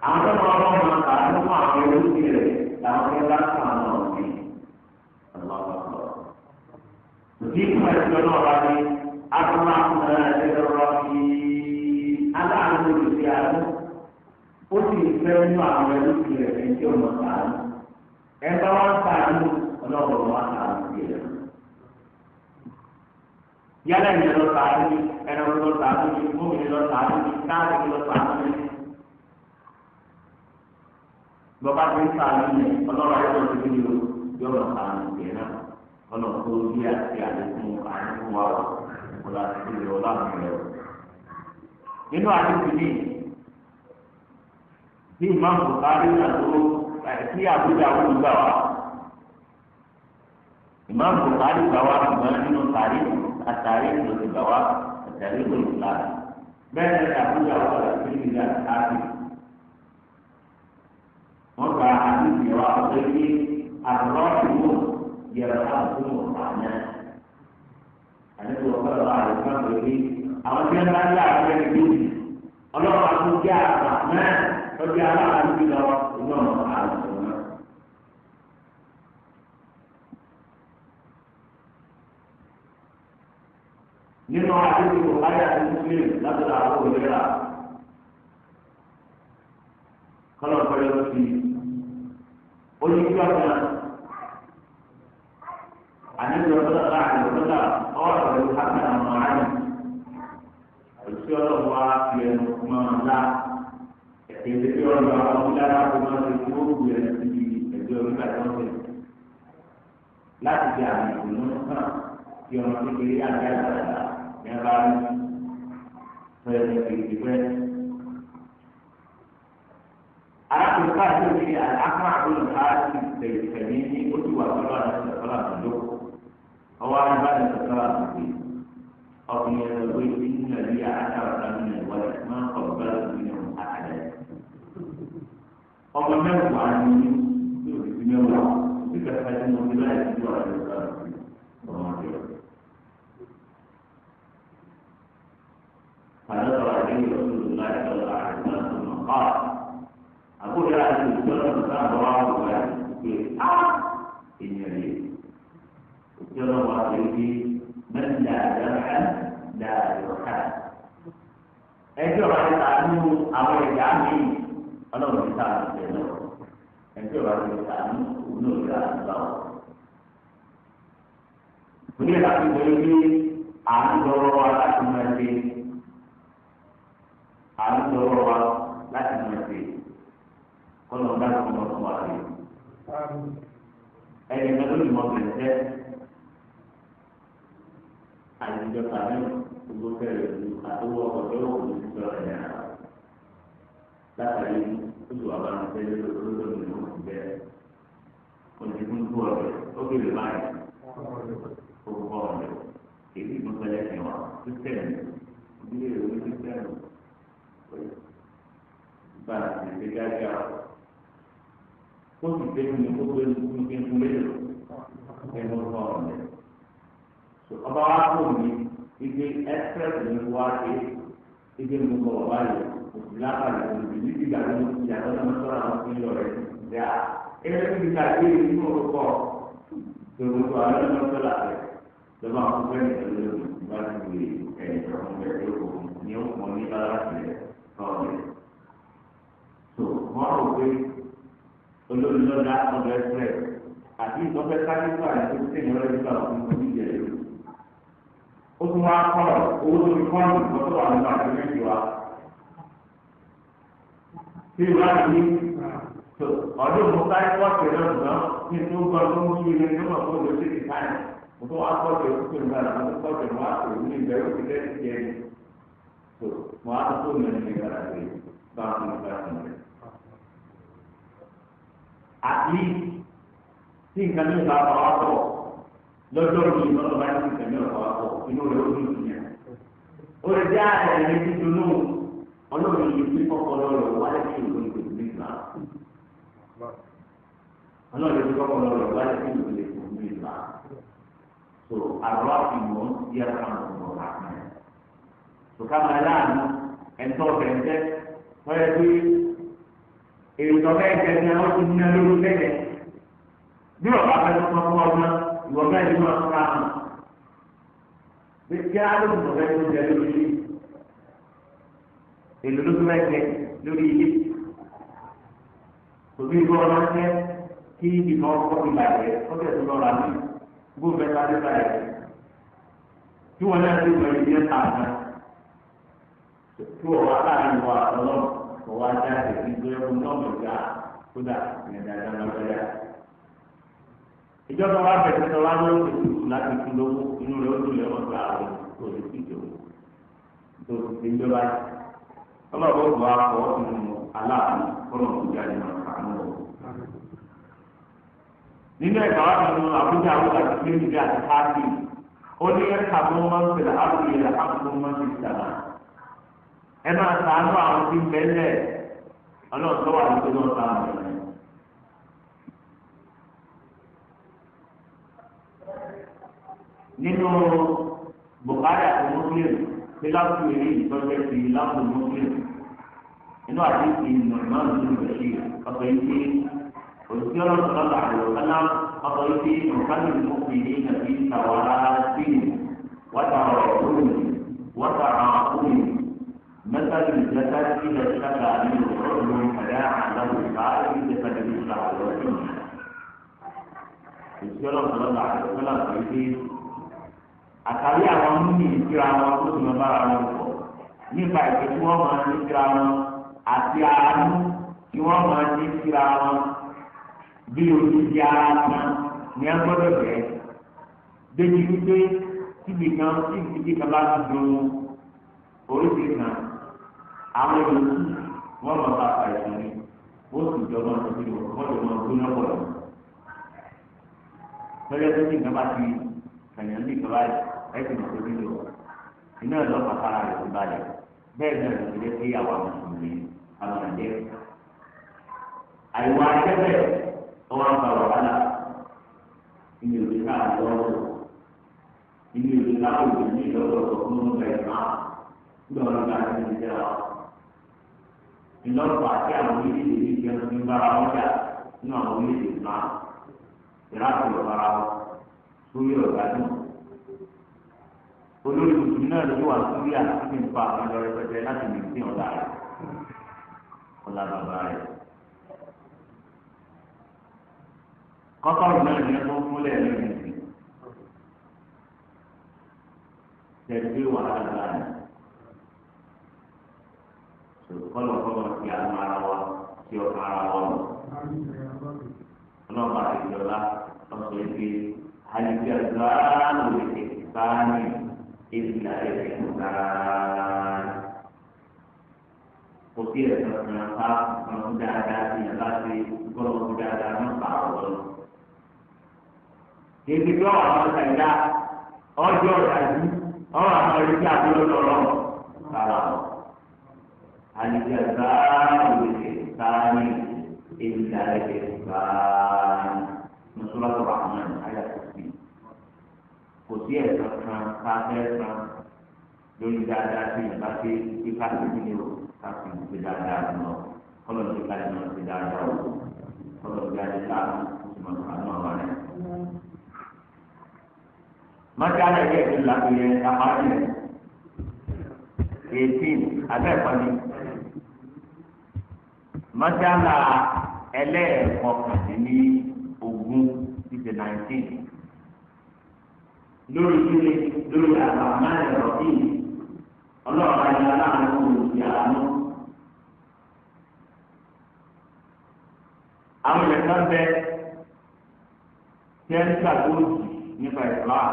Àwọn tó máa wọ́n máa kà á nínú àwọn ẹrú rẹ̀ làwọn tó bá kà á náà ní ọlọ́pàá. Òtí ìtumọ̀ ẹ̀sìn náà wá ní arúgbó aláàánú olùsí àánú ó sì fẹ́ nínú àwọn ẹrú rẹ̀ ẹni tí ó mọ̀ sàánú. Ẹ bá wá ń sàánú ọlọ́run wá sàánú sí ẹ̀. Yálà ìyẹn lọ sàánú ni ẹranko lọ sàánú ni gómìnà lọ sàánú ni káàdì lọ sàánú ni. Bọ́bá ti ń sàánú yẹn ọlọ́run ayé lọ́ọ́ ti fi yọ yọ̀rọ̀ sàánú sí ẹ̀ náà. Ọlọ́run tó bí àti àlékún àánú wa wọ̀ ọ̀la ti lè ọlá mi rẹ̀ nínú àdúgbò ní bí Imam Bukhari náà tó tí Àbújá wù gbà wá Imam Bukhari gbà wá ṣùgbọ́n nínú tàrí àtàrí ló ti gbà wá àtàrí ló ti gbà bẹ́ẹ̀ ni Àbújá wù gbà sí ìlú àti wọ́n gba àdúgbò wa pé kí àrọ́ọ̀tù yẹrọ àbúrò àná àdúgbò ọ̀pọ̀lọpọ̀ àdúgbò pé àwọn tí wọn bá ń yá àwọn ẹni bíi ọlọ́pàá tó jẹ́ àgbà náà lọ́jọ́ aláàbò bí lọ inú ọ̀nà àlùkò náà. Nínú àdúgbò ayé àti Muslim látọ̀dọ̀ àwọn òṣèré kọ́lọ̀ pẹ̀lú sí i. Ó ní kí ọ̀sán àníbi ọ̀sán àti ọ̀sán ọ̀rọ̀ pẹ̀lú hasan ọmọ ayé òsì ọlọ́run wa fi ẹnu máa la èdè tí ọlọ́run àwọn ọmọlára kó máa ṣe kí ó wù ẹ́ síbi ẹ̀jọ́ nígbà tó ń bẹ̀ láti fi àmì ìdùnnú hàn kí ọmọ kékeré àti àgbàlagbà ní abá rí fẹ́ẹ́ kékeré fẹ́. Arákùnrin káàkiri ní àlákùn àbúrò káàkiri tẹ̀lé ní ó ti wà pẹ̀lú àti ìsọ̀kọ́lá àtúndó ọwọ́ àyíbáyé ìsọ̀kọ́lá àtúndó ọkùnrin ẹ̀rọ pé nínú ẹ̀rí àtàrà nínú ìwọlẹ̀ máa ń kọ̀ bẹ́ẹ̀ nínú àkàlẹ̀. Ọmọ mẹ́wàá ni yóò fi mẹ́wàá bí kẹfà tí mo ti láì sí wà lórí ọmọ rẹ̀. فنظر إليه رسول الله صلى الله عليه وسلم ثم قال أقول يا أخي الجنة تابعه إن يريد الجنة من لا يرحم لا يرحم ẹjọ́ bá ti sàánú àwọn ẹ̀dá míì ọlọ́run ti sàánú tẹ̀ lọ ẹjọ́ bá ti sàánú òun náà yóò àdúrà wọn. Òní ẹ̀dá ti wọlé pé à ń lọ́rọ́ wa láti máa ṣe. À ń sọ̀rọ̀ wa láti mọ̀ ṣe kọ́nà ọ̀dà tó mọ̀ fún wa ṣe. Ẹnì kan ló lè mọ bẹ̀rẹ̀ jẹ́ àìsíjọ tàbí gbogbo fẹ́rẹ̀ ìlú àtọwọ́ ọkọ̀ tó wọ̀ ní sọ̀rọ̀ ẹ̀ náà. Látàrí oṣù àbáńtẹ́ lórí ìlú bẹ́ẹ̀. Òṣìkún tó ọ̀rẹ́ ó bèrè báyìí. Ó bọ̀ ọ̀rẹ́ èyí ìgbọ́nsẹ̀lẹ̀ ẹ̀sìn wa kírísítẹ̀nì ìdílé ìwé kírísítẹ̀nì bá a ti ṣe gágá ó sì dé fún mi kó gbé fún mi fún mélòó ẹnu fún ọ̀rẹ́ ọba wa kò ní ike express ní wá ṣe ike gbogbo ọba yìí òsì lápàlẹ̀ òsì ní ìgbà tó ń yàtọ̀ náà sọ̀rọ̀ àwọn fún yọ̀ rẹ̀ dá ẹgbẹ́ tó ti ta ìwé ìlú orúkọ tó gbogbo àwọn ọmọ sọ̀rọ̀ àrẹ lọ́ba àwọn fún bẹ́ẹ̀ nìkan lórí bá ti wé ẹ̀yìn tó ń bẹ̀ tó kò ní ó pọ̀ ní báláṣì rẹ̀ tọ́ọ̀lẹ̀. tó wọ́n rò pé olórí lọ́dà ọ̀dọ̀ express àti ìtọ́fẹ́ sáfífà ní tó tẹ̀yìn ọ̀rẹ́ nígbà fún oníjẹ lórí. Ó tún wá kọ́ owó tó fi kọ́ọ̀nù tó wà nínú àgbẹ̀mẹ́jì wa. Tí ìwà yìí ọdún mo sáré kọ́ọ̀tù rẹ̀ lọ́dún ní tó gbọ́ tó ń yí ilé tó mọ̀ fún olóṣèlú ti káyọ̀ mo tó wá kọ́ọ̀tù rẹ̀ kúkú nígbà tó tó kọ́ọ̀tù rẹ̀ wá pè ní ìbẹ̀rù ti lẹ́sí jẹ́ ni tó mo á tó fóònù ẹni nígbà tó yẹ bá fún mi bá fún mi. Àti tí nǹkan mi bá wà pọ̀ lọ́jọ́ mi lọ́dọ̀ bá ní nǹkan mi bá wà pọ̀ inú rẹ̀ ó dùn sí yẹn. Ó lè jẹ́ àyẹ̀lẹ́ dídùn náà ọlọ́run yìí fi kọ́kọ́ lọ́rọ̀ wálé sí ìlú ìgbà ọlọ́run ti kọ́kọ́ lọ rẹ̀ wáyé sí ìlú ìlú ìlú so àrọ́ ìmọ̀ yẹra kan lọ rà mẹ́ so ká máa láàánú ẹ̀ńtọ́ bẹ̀ńtẹ́ wọ́n pé èrò bẹ́ẹ̀ jẹ́ ní àwọn ti ní lórí bẹ́ẹ̀ bí ọ̀gá fẹ́ tó fún ọgbọ́n ìwọ bẹ́ẹ̀ ni wọ́n fúnra hàn bí kí á ló ń bọ̀ bẹ́ẹ̀ tó jẹ lórí ilé èlò ló tó bẹ́ẹ̀ jẹ lórí ilé òbí ìgbọ́ ọlọ́sẹ́ kí ìmọ̀ ọkọ̀ ti bàjẹ́ ọkọ̀ tó lọ́ra mi gbóhùn bẹ́ẹ̀ sáré bàjẹ́ tí wọ́n náà ti wọ ibi ẹ̀ta kan tí wọ́n wá láàrin wa ọlọ́run kò wá jáde nígbà ẹ̀kọ́ náà mọ̀ gbà kódà ìyẹn dáadáa lọ́gbẹ́dá. Ìjọba wa bẹ̀rẹ̀ sọ wá lórí òkú láti fún lówó inú rẹ̀ ó dùn lẹ́wọ̀n gba àwọn tó lè fi jòwó tó ti fi ń jọba yìí. Ọlọ́run ó bọ̀ akọ nínú aláàánú kọ́nà tó jáde máa kà á nù. Nínú ẹ̀ka wa nínú Àbújá Àbújá àti Kílíńdì àti Háàkì ó ní ẹ̀ka tó máa ń pèlè àbúrò yẹn àbúrò tó máa ń fi sàmà. Ẹ máa ṣàánú àwọn tí ń bẹ́lẹ̀ ọlọ́run tó wà lóko náà sáà mọ̀. Nínú Bukhari àti Muslim tí láwùjọ eré ìtọ́jú ti láwùjọ Muslim inú àdéhùn Nu'man bin Bashir ọ̀sọ̀ yìí pé òṣìṣẹ́ ọlọ́sọ̀rọ̀ àlùkálá ọ̀sọ̀ yìí pé nǹkan mọ́kùnrin nàbí tàwárásìn wàtàrọ̀kùnrin wàtàràkùnrin mẹ́tàlì jẹ́sàdì ilẹ̀ ṣáka nínú ọ̀rọ̀ kàdá àlàwò báyìí jẹ́sàdì ìṣúra àlọ́sìn òṣìṣẹ́ ọlọ́sọ̀rọ̀ àlùkálá ọ̀sọ̀ yìí pé àtàrí àwọn múmi ìtura wọn tó sì máa bára wọn pọ̀ nípa ìpè tí wọ́n máa ní síra wọn àti àánú tí wọ́n máa ní síra wọn bí odidi ara kan ní a gbọ́dọ̀ jẹ́ débi wípé síbi kan tí ibi kan bá ti dùn oríṣi kan àwọn yòókù wọ́n máa bá àìsàn ni wọ́n sì jọ máa tóbi wọ́n jọ máa gbóná pọ̀ lọ. Tọ́jà tó ní nǹkan bá ti kàyàn ní ìkọ́lá ẹ̀sìn tó nílò iná ìlú ọ̀pàpàrà rẹ̀ ti balẹ̀ bẹ́ẹ̀ náà ló ti lé sí àwọn mùsùlùmí àwọn àjẹ́. Àìwá akẹ́bẹ̀ ọwọ́ àgbà wàhálà inú ìlú káà lọ́wọ́ inú ìlú káà òjò ní ìlọ́wọ́ fún ọgbà ìmá nígbà wọn bá ti ń jẹ́ wa. Ìlọ́pàá àti àwọn orílẹ̀-èdè ní ìjẹun ti ń bára wọn jà nínú àwọn orílẹ̀-èdè ìmá ìrákò ìbára wọn sórí ọ̀gá náà olórí tuntun náà ló wà sórí àti nípa àwọn ẹlọ rẹpẹtẹ láti lè dín ọ̀la rẹ̀ ọ̀la bàbá rẹ̀. Kọ́kọ́rù náà ní ẹ̀kọ́ fúnlẹ̀ lẹ́yìn sí tẹ̀lé wàhálà báyìí. sí ọkàn ara wọn. Ọlọ́run àti ìjọba ọ̀sọ̀ èké àlùjàzáàlù ìsáni ìlà ìsáni. Kò sí ẹ̀sán kan ká kan fún dáadáa sí ìyàbá sí gbọ́dọ̀ fún dáadáa ní pààrọ̀ lọ. Èdè bí ọ̀rọ̀ àwọn ṣàìdá ọjọ́ ọ̀dájú ọ̀rọ̀ àwọn ẹ̀rí àbúrò lọ́rọ̀ rárá o. Àlùjàzáàlù ìsáni ìlà ìsáni. Nusratu Rahman ayà kò sí. Kò sí ẹ̀sán kan ká fẹ́ san lórí dáadáa sí ìyàbá sí kíkà sí kíni o ká fi ṣe dáadáa lọ. Kọ́lọ̀ ní ká lè máa ṣe dáadáa o. Kọ́lọ̀ ní alẹ́ láàánú kó sì máa sàánú àwọn rẹ̀. Mọ́tí alẹ́ yẹ kí làkú yẹ apárí rẹ̀. 18 abẹ́ ẹ̀kọ́ ni. Mọ́tí alẹ́ ẹlẹ́ẹ̀kọkàndínní ogún títí 19 lórí kíni lórí àbàmọ́ ẹ̀rọ bíi ọlọ́ọ̀bá ni aláàánú olùsí àánú. Àwọn èèyàn kan bẹ tí ẹni gbàgbọ́ òjì nípa Islam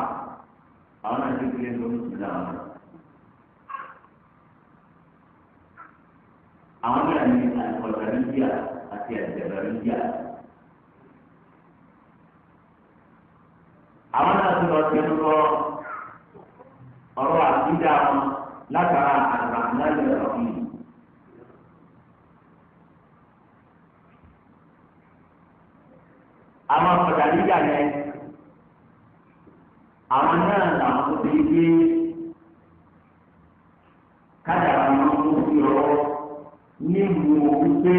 àwọn náà ti kéré lórí ìlú àwọn. Àwọn náà ní àlùkọ̀dàríyà àti àjàbàríyà. Àwọn náà tún lọ sí ẹnu lọ ọ̀rọ̀ àtijọ́ wọn látara àgbàmúlẹ̀ ọ̀rọ̀ yìí. Àwọn ọ̀dàlíyà yẹn àwọn náà làwọn tó ti gbé kádàrá wọn tó fi ọwọ́ nílùú wípé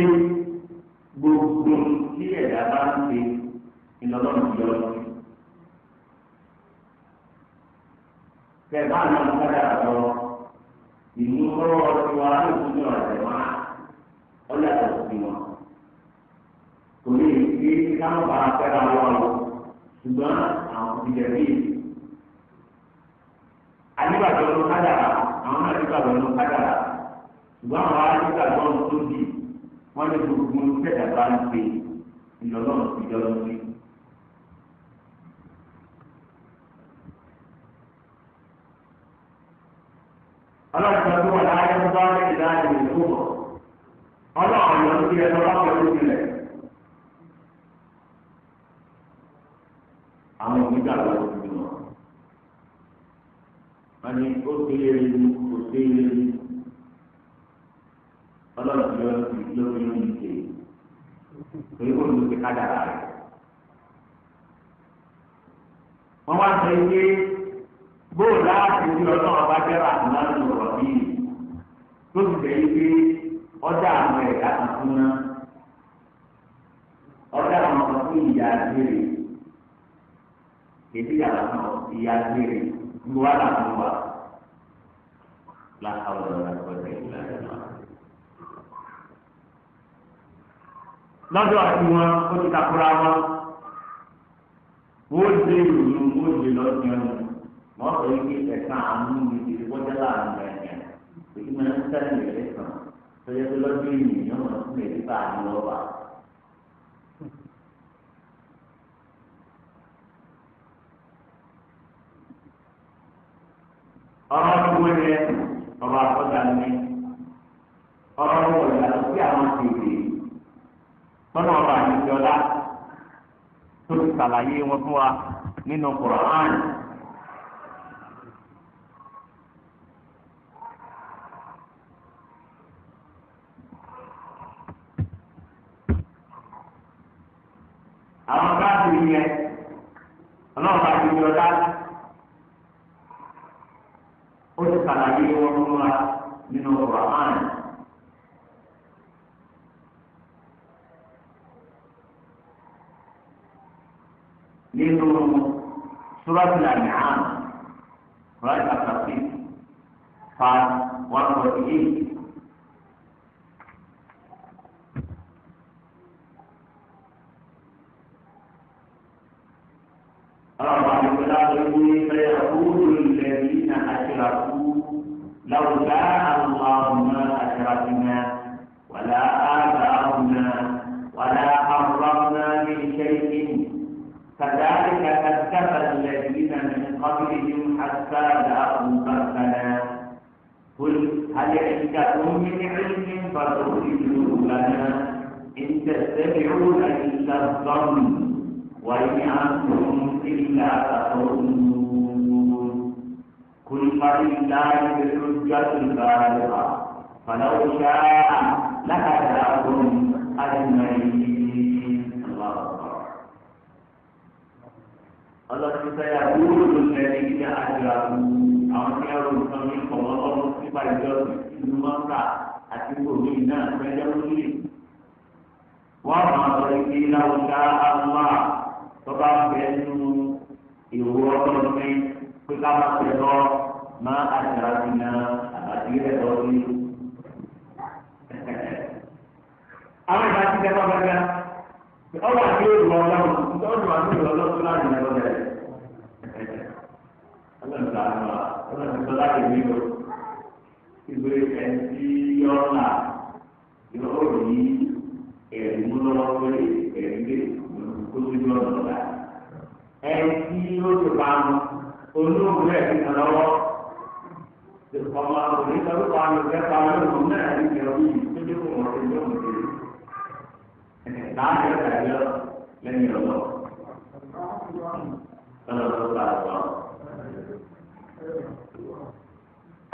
gbogbo tí ẹ̀dá bá ń ṣe ìlọlọ́run yọ ọ́ sí. Kẹ̀kẹ́ àwọn kádàrá lọ ìmú lọ́wọ́ tiwa lóògùn ní ọ̀rẹ́ wa ọ̀yàtọ̀ sí wọn. Kò lè gbé káwọn bá fẹ́ra wọn o ṣùgbọ́n àwọn ti jẹ̀ bíi. Ànígbàgbọ́ ló kádàrá àwọn náà nígbàgbọ́ ló kádàrá ṣùgbọ́n àwọn anígbàgbọ́ tó di wọ́n ní gbogbo tẹ̀dá bá ń ṣe ìlọ́lọ́run ti jọ lọ sí. Ọlọ́run tó wà láyé tó bá lè dá ìlú tó bọ̀. Ọlọ́run ló ń bí ẹ lọ́wọ́ pẹ̀lú ìrẹ̀. Àwọn onígbàgbọ́ ti bí wọn. Wọ́n ní ó ṣe é rí kò ṣe é rí. Ọlọ́run ti yọ lórí lórí ìṣe. Torí kò ní ti kádàrá rẹ̀. Wọ́n wá sọ pé bóò láti fi ọlọ́run bá jẹ́ àtúnáàlú ọ̀rọ̀ bíi tó ti jẹ́ pé ọjà àwọn ẹ̀dá kan fún ná ọjà àwọn kan fún ìyá gbére èdè yàrá kan ìyá gbére ń wá làwọn wà láhàwọn ọ̀rọ̀ àgbọ̀dẹ̀ ìlànà. Lọ́dọ̀ àti wọn ó ti takora wọn wọ́n dé ìròyìn wọ́n dé lọ́sìn ọ̀nà wọ́n sọ yìí pé ẹ̀ka àánú mi ti fi kọjá láàrin ẹ̀yàn èyí máa ń sẹ́yìn rẹ̀ sàn tọ́jú pé lọ́dún ènìyàn máa ń lè bá a ní lọ́ba. Ọ̀rọ̀ tí wọ́n yẹ ọ̀rọ̀ àkọ́jà ni ọ̀rọ̀ wọ̀ yàtọ̀ sí àwọn tètè tọ́nà ọba àdìsọ́lá tó ti ṣàlàyé wọn fún wa nínú Kùránì. Àwọn káàkiri yẹn ọlọ́run bá ti yọ dá ó ti ṣàlàyé wọn fún wa nínú Kùránì. Nínú Suratul An'am, Quran chapter 6, verse 148. فيقول الذين أشركوا لو شاء الله ما أشركنا ولا آباؤنا الذين من قبلهم حتى ذاقوا بأسنا قل هل عندكم من علم فتخرجوه لنا إن تتبعون إلا الظن وإن أنتم إلا تظنون قل فلله الحجة البالغة فلو شاء لهداكم أجمعين. الله أكبر. Ọlọ́run sẹ́yà kúrò lẹ́yìn ní àjọyọ̀ àwọn tí wọ́n rò nǹkan ní kọ̀ọ̀lọ́run nípa ìjọsìn ìlú mọ́ńkà àti gbòmí náà fẹ́jọ́ lórí. Wọ́n máa sọ ibi láwùjá àlùmá tó bá ń bẹ nínú ìwọ ọlọ́run ní pé ká má fẹ́ lọ má àjàrà náà àbàtì rẹ̀ lọ sí. Àwọn ìbá ti dẹ́gbà gbàgbà ọwọ́ àti èrò ọlọ́run ọdún àti èrò ọlọ́run tó láàrin ẹ̀rọ bẹ̀rẹ̀. Ọlọ́run tó àná ọlọ́run tó láti rí o. Ìgbé ẹni tí yọ ọ́ yóò rí ẹ̀rí mú lọ́wọ́ pé ẹ̀rí lè kó sójú ọ̀nà ọ̀la. Ẹni tí ó ti pa mu olóògùn ẹ̀ ti kàn lọ́wọ́. Ọmọ òní sọ́dún pa mi fẹ́ pa lóògùn náà ní ìjọba yìí tó dé kó wọ́n ti lóògùn dé. Láàrin ọ̀gá yọ lẹ́yìn ọ̀lọ́. Lọ́dọ̀ tó bá a sọ.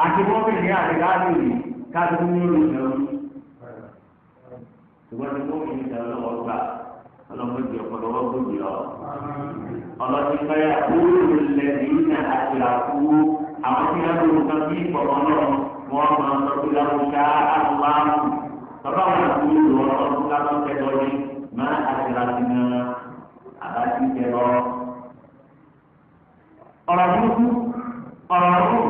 Àti mọ́mìnì àti káàdì káàdì ní olùdarí ṣùgbọ́n tí wọ́n fi ń sọ lọ́wọ́ gbà ọlọ́mọdé ọ̀pọ̀lọpọ̀ gbòdì ọ. Ọlọ́dún fẹ́yà kúrò lẹ́yìn ní àtìràkú àwọn tí wọ́n lò nǹkan bí ìpọ̀mọ́ náà wọ́n máa sọ pé láwùjá àlùmáàmù. Bàbá wọn àti olùwọ́ ọdún lábọ́n tẹ́lọ ní má àtìràkú náà àbájú tẹ́lọ. Ọ̀rọ̀ burúkú ọ̀rọ̀ ọ̀rùn.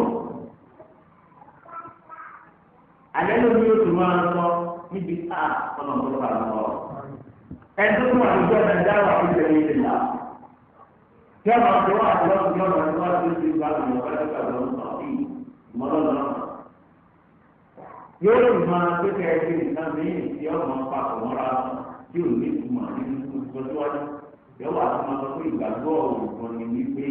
Alẹ́ lómi yóò tún máa sọ níbi a ọ̀nà tó fà lọ. Ẹni tó wà lójú ọ̀nà dáwà tó tẹ̀lé ilé la. Tí ọ̀nà tó wà lọ́wọ́ tí ọ̀nà tó wà tó ti gbà lọ́wọ́ bá tó gbà lọ́wọ́ sọ bí mọ́lọ́lọ́. Yóò sì máa pépé ẹgbẹ́ nǹkan míì tí ọ̀nà papọ̀ mọ́ra tí ò ní ìtumọ̀ nínú ìtọ́síwájú. Yóò wà tó máa sọ pé ìgbàgbọ́ òògùn ni wípé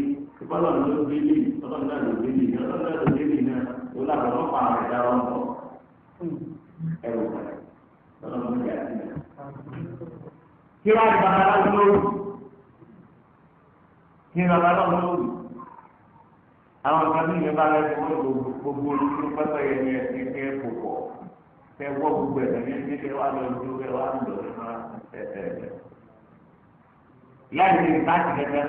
ìbọ́lọ̀ ló délé ọlọ́run náà ló délé ọlọ́run náà ló délé náà ó lábọ̀ wọ́n pa àwọn ẹ̀dá wọn bọ̀ ẹ̀rù lọ́nà mú ìyá sí mi. Kí wàá di babaláwo lóru? Kí ni babaláwo lóru? Àwọn nǹkan bí ìyẹn bá rẹ̀ ti wọ́n gbogbo olùkú pẹ́pẹ́ yẹn ní ẹ̀sìn kẹ́ kò pọ̀. Kẹ́ wọ́ gbogbo ẹ̀sìn ní ẹ̀sìn kẹ́ wà lọ ju kẹ́ wà lọ ẹ̀. Láì ní ìbáàtì kẹ́kẹ́.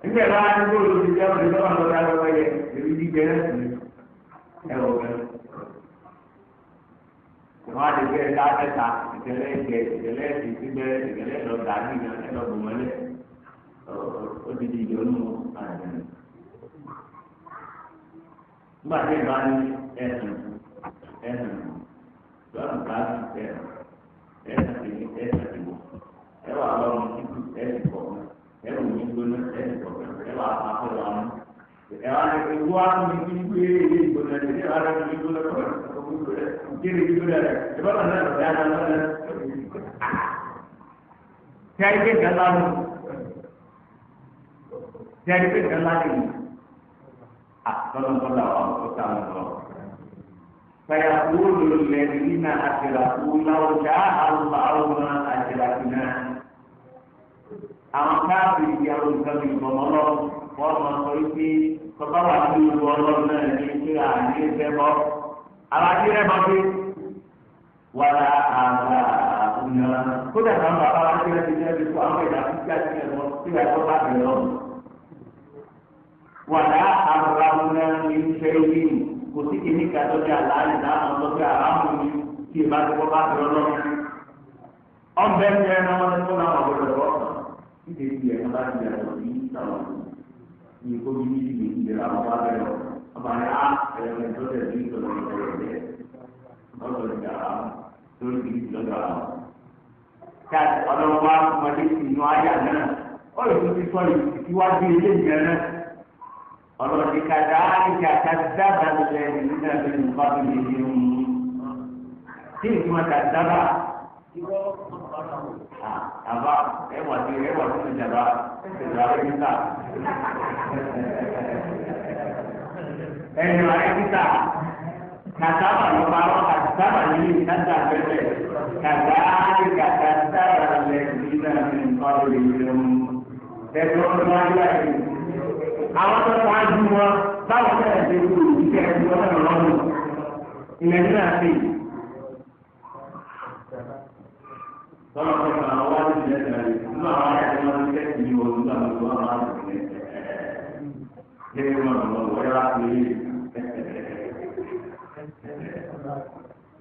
Nígbà tí wọ́n á ní bóòlù ti jẹ́ òní lọ́wọ́ lọ́wọ́ lọ́wọ́ yẹ èmi jíjẹ náà sì ẹ̀rọ bẹ́ẹ̀. Wọ́n á lè gbé ẹ̀dá mẹ́ta ìtẹ̀lẹ́ ìjẹ ìtẹ̀lẹ́ ẹ̀sìn síbẹ̀ ìtẹ̀lẹ́ lọ́dà nígbà ẹ̀lọ́ bùnmọ́lẹ̀ ó di di ìjọ́nù àjẹ́. Nígbà tí ìbá ní ẹ̀sìn ẹ̀sìn lọ́dún káàdì ẹ̀sìn ẹ̀sìn ẹ̀sìn ìwò ẹ̀wà lọ́rùn títù ẹ̀sìn kọ̀ọ̀kan ẹ̀rù mi gbóná ẹ̀sìn kọ̀ọ̀kan ẹ̀wà àpapọ̀ wa mú. Ẹ̀wà ìwọ àtúntò ní gbé ilé ìgbóná rẹ̀ ẹ̀wà àtúntò ìgbóná rẹ̀ kéde ìgbóná rẹ̀ ìbára náà lọ dáná lọ́nà. Tí a yí pé nǹkan lánàá tí a yí pé nǹkan lánàá yìí àtọ́nàtọ́nà àwọn ọ̀tá wọn lọ. فيقول الذين أشركوا لو شاء الله ما أشركنا àwọn káàbì ìyàwó nǹkan bí ìbọ̀mọ́ lọ wọ́n máa sọ wípé tọ́ba wà ní ìlú ọlọ́run náà ní pé àní ẹgbẹ́ bọ́. Àwọn àti rẹ̀ máa fi wàrà àgbà ònà kódà náà bàbá wa ti rẹ̀ ti jẹ́ fún àwọn ìdá fífi àti ẹ̀mọ́ tí wàá kọ́ bá bẹ̀rẹ̀ lọ. Wàrà àgbà ònà ní ìfẹ́ yìí kò sí kìíní ká tó jẹ́ àlàyé dáhùn tó jẹ́ àrámù ni tí ìbá ti kọ́ bá bẹ̀rẹ̀ lọ. Ọ̀bẹ ní ẹran wọn ni wọ́n náà wọ̀ lọ́wọ́ níbi tí ẹ̀ka bá ti yàtọ̀ sí ìtàwọn ní kó bí ní ìlú ìlera àwọn bá bẹ̀rẹ̀ lọ ọba ní á ẹ̀rọ ní tó tẹ̀ sí ìtọ́jú ìtọ́jú ìtọ́jú lọ́dọ̀ ìjà lórí ìdí lọ́dọ̀ àwọn. Ká ọlọ́run wá ọmọdé sí inú àyà náà ó lè tún ti sọ ìtìwájú ilé ìjẹ náà. Ọlọ́run ní kàdá ìjà ká dábàá lẹ̀ nínú ẹ̀mí nípa bí mi ní mú. Kí ni ìtumọ̀ kàdábà? Àbá ẹwà tí ẹwà tí mo jàmbá ẹ̀sìn àrẹ́bíta. Ẹ̀yìn àrẹ́bíta. Kàdábà ló parọ́ kàdábà yìí kàdá bẹ́ẹ̀ kàdáàlì kàdábà lẹ́yìn náà ní nǹkan lè yẹun. Ẹ̀sìn ọdún wájú àyè. Àwọn tó ṣáájú wọn báwọn náà ṣe kú ìṣe ẹ̀sìn wọn náà lọ́rùn. Ilẹ̀ ní náà ṣe. Tọ́lá kọ́ ìgbà wọn wá ní ìlẹ̀ ìlẹ̀ nínú àwọn ayé àti wọn ti tẹ́sí ní wọn nígbà tó wọn máa ń tẹ̀lé ẹ̀ ẹ̀ wọn lọ wọ́n yára pé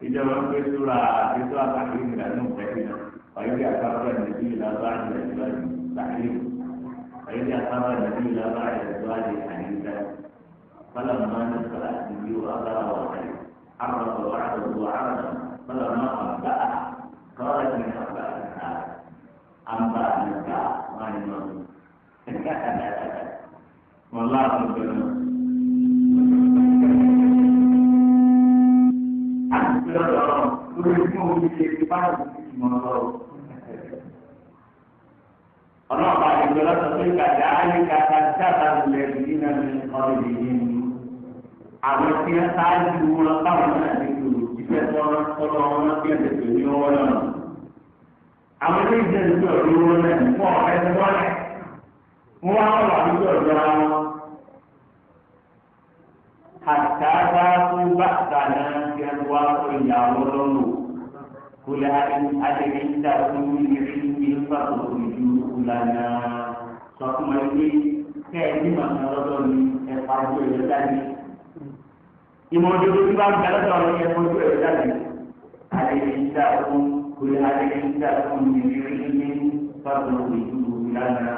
ìjọba ń pè sóra àti tó àtàkì ìgbà náà pẹ̀lú ọ̀yẹ́dì àtàkùn nàbí ìlàbá ìlàbá tàkì ọ̀yẹ́dì àtàkùn nàbí ìlàbá ìlàbá àyíká فلما نزل النبي أبا وعلي عرف وعده وعرف فلما أنبأ قالت من أنبأ أنبأ نبأ ما نبأ والله أكبر. Ọlọ́ọ̀bá ìjọ lọ́sọ̀ pé kàdá ayé kàkà sábà lẹ̀ nínú ní ọ̀rẹ́ yìí ni àwọn tí wọ́n ṣáájú wọn báwọn náà ti lò ìfẹ́ tọ́lọ́ tọ́lọ́ wọn bí wọ́n ti pè ní ọwọ́ náà. Àwọn ilé ìjẹ́ ìlú ọ̀dọ́ wọn náà fún ọ̀rẹ́ tí wọ́n lẹ̀. Wọ́n wá wọ́n wà lójú ọ̀dọ́ wọn. Àtàbà kú bàtà náà ti ń wá fún ìyàwó lọ́wọ́. Kula adìrẹ́ńdà fún ìrìn fàkókò ìlú kula náà. Sọ fún ẹ pé kẹ́ ẹ ní màmá lọ́dọ̀ ni ẹ pa ojú ẹ̀rọ jáde. Ìmọ̀ òdodo tí bá ń bẹ lọ́dọ̀ ni ẹ fojú ẹ̀rọ jáde. Adìrẹ́ńdà fún kula adìrẹ́ńdà fún ìrìn fàkókò ìlú kula náà.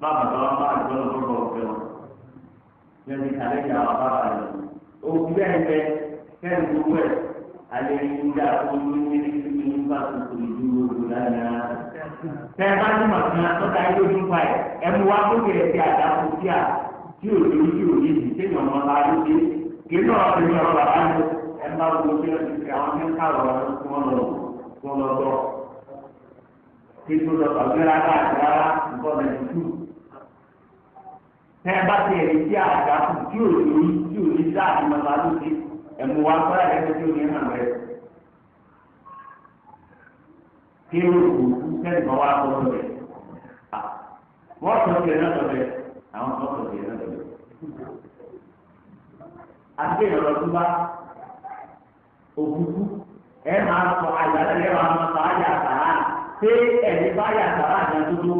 Bàbá tó wá bá àgbọ̀n lọ́dọ̀ ọ̀fẹ́ wọn. Lẹ́ni kàlẹ́ ìyá wa bàbá rẹ̀. Òkú bẹ́ẹ̀ bẹ́ẹ̀ kẹ́rin gbogbo ẹ̀. Alẹ́yìnjà tẹ ẹ bá ní màkàn tọ́ka ilé ojú pa ẹ̀ ẹmu wa kó kẹ̀ ẹ́ ti àdàkù sí à tí ò lórí tí ò ní ìdí téèyàn ọmọ ta ló dé kí ní ọ̀rọ̀ tèmi ọ̀rọ̀ bàbá mi ẹ bá wo ṣé àwọn tí ń ká ọ̀rọ̀ kí wọ́n lọ kí wọ́n lọ gbọ́ kí tó lọ tàbí rárá àti rárá nǹkan mẹ́rin tù. Tẹ ẹ bá ti ẹ̀rí sí àdàkù tí ò lórí tí ò ní sáà ní màmá ló dé ẹmu wa kọ́ra ẹ̀ tó ní hàn rẹ̀ kí ló kù kẹ́ni kan wá tọ́ lọ́bẹ̀ wọ́n tọ́ tiẹ̀ náà lọ́bẹ̀ àwọn kan tọ́ tiẹ̀ náà lọ́bẹ̀. Àti ìrọ̀lọ́ tó bá òkúkú ẹ máa sọ àyàlẹ́ ẹ máa sọ àyà sàrà pé ẹ̀mí bá àyà sàrà ní àdúgbò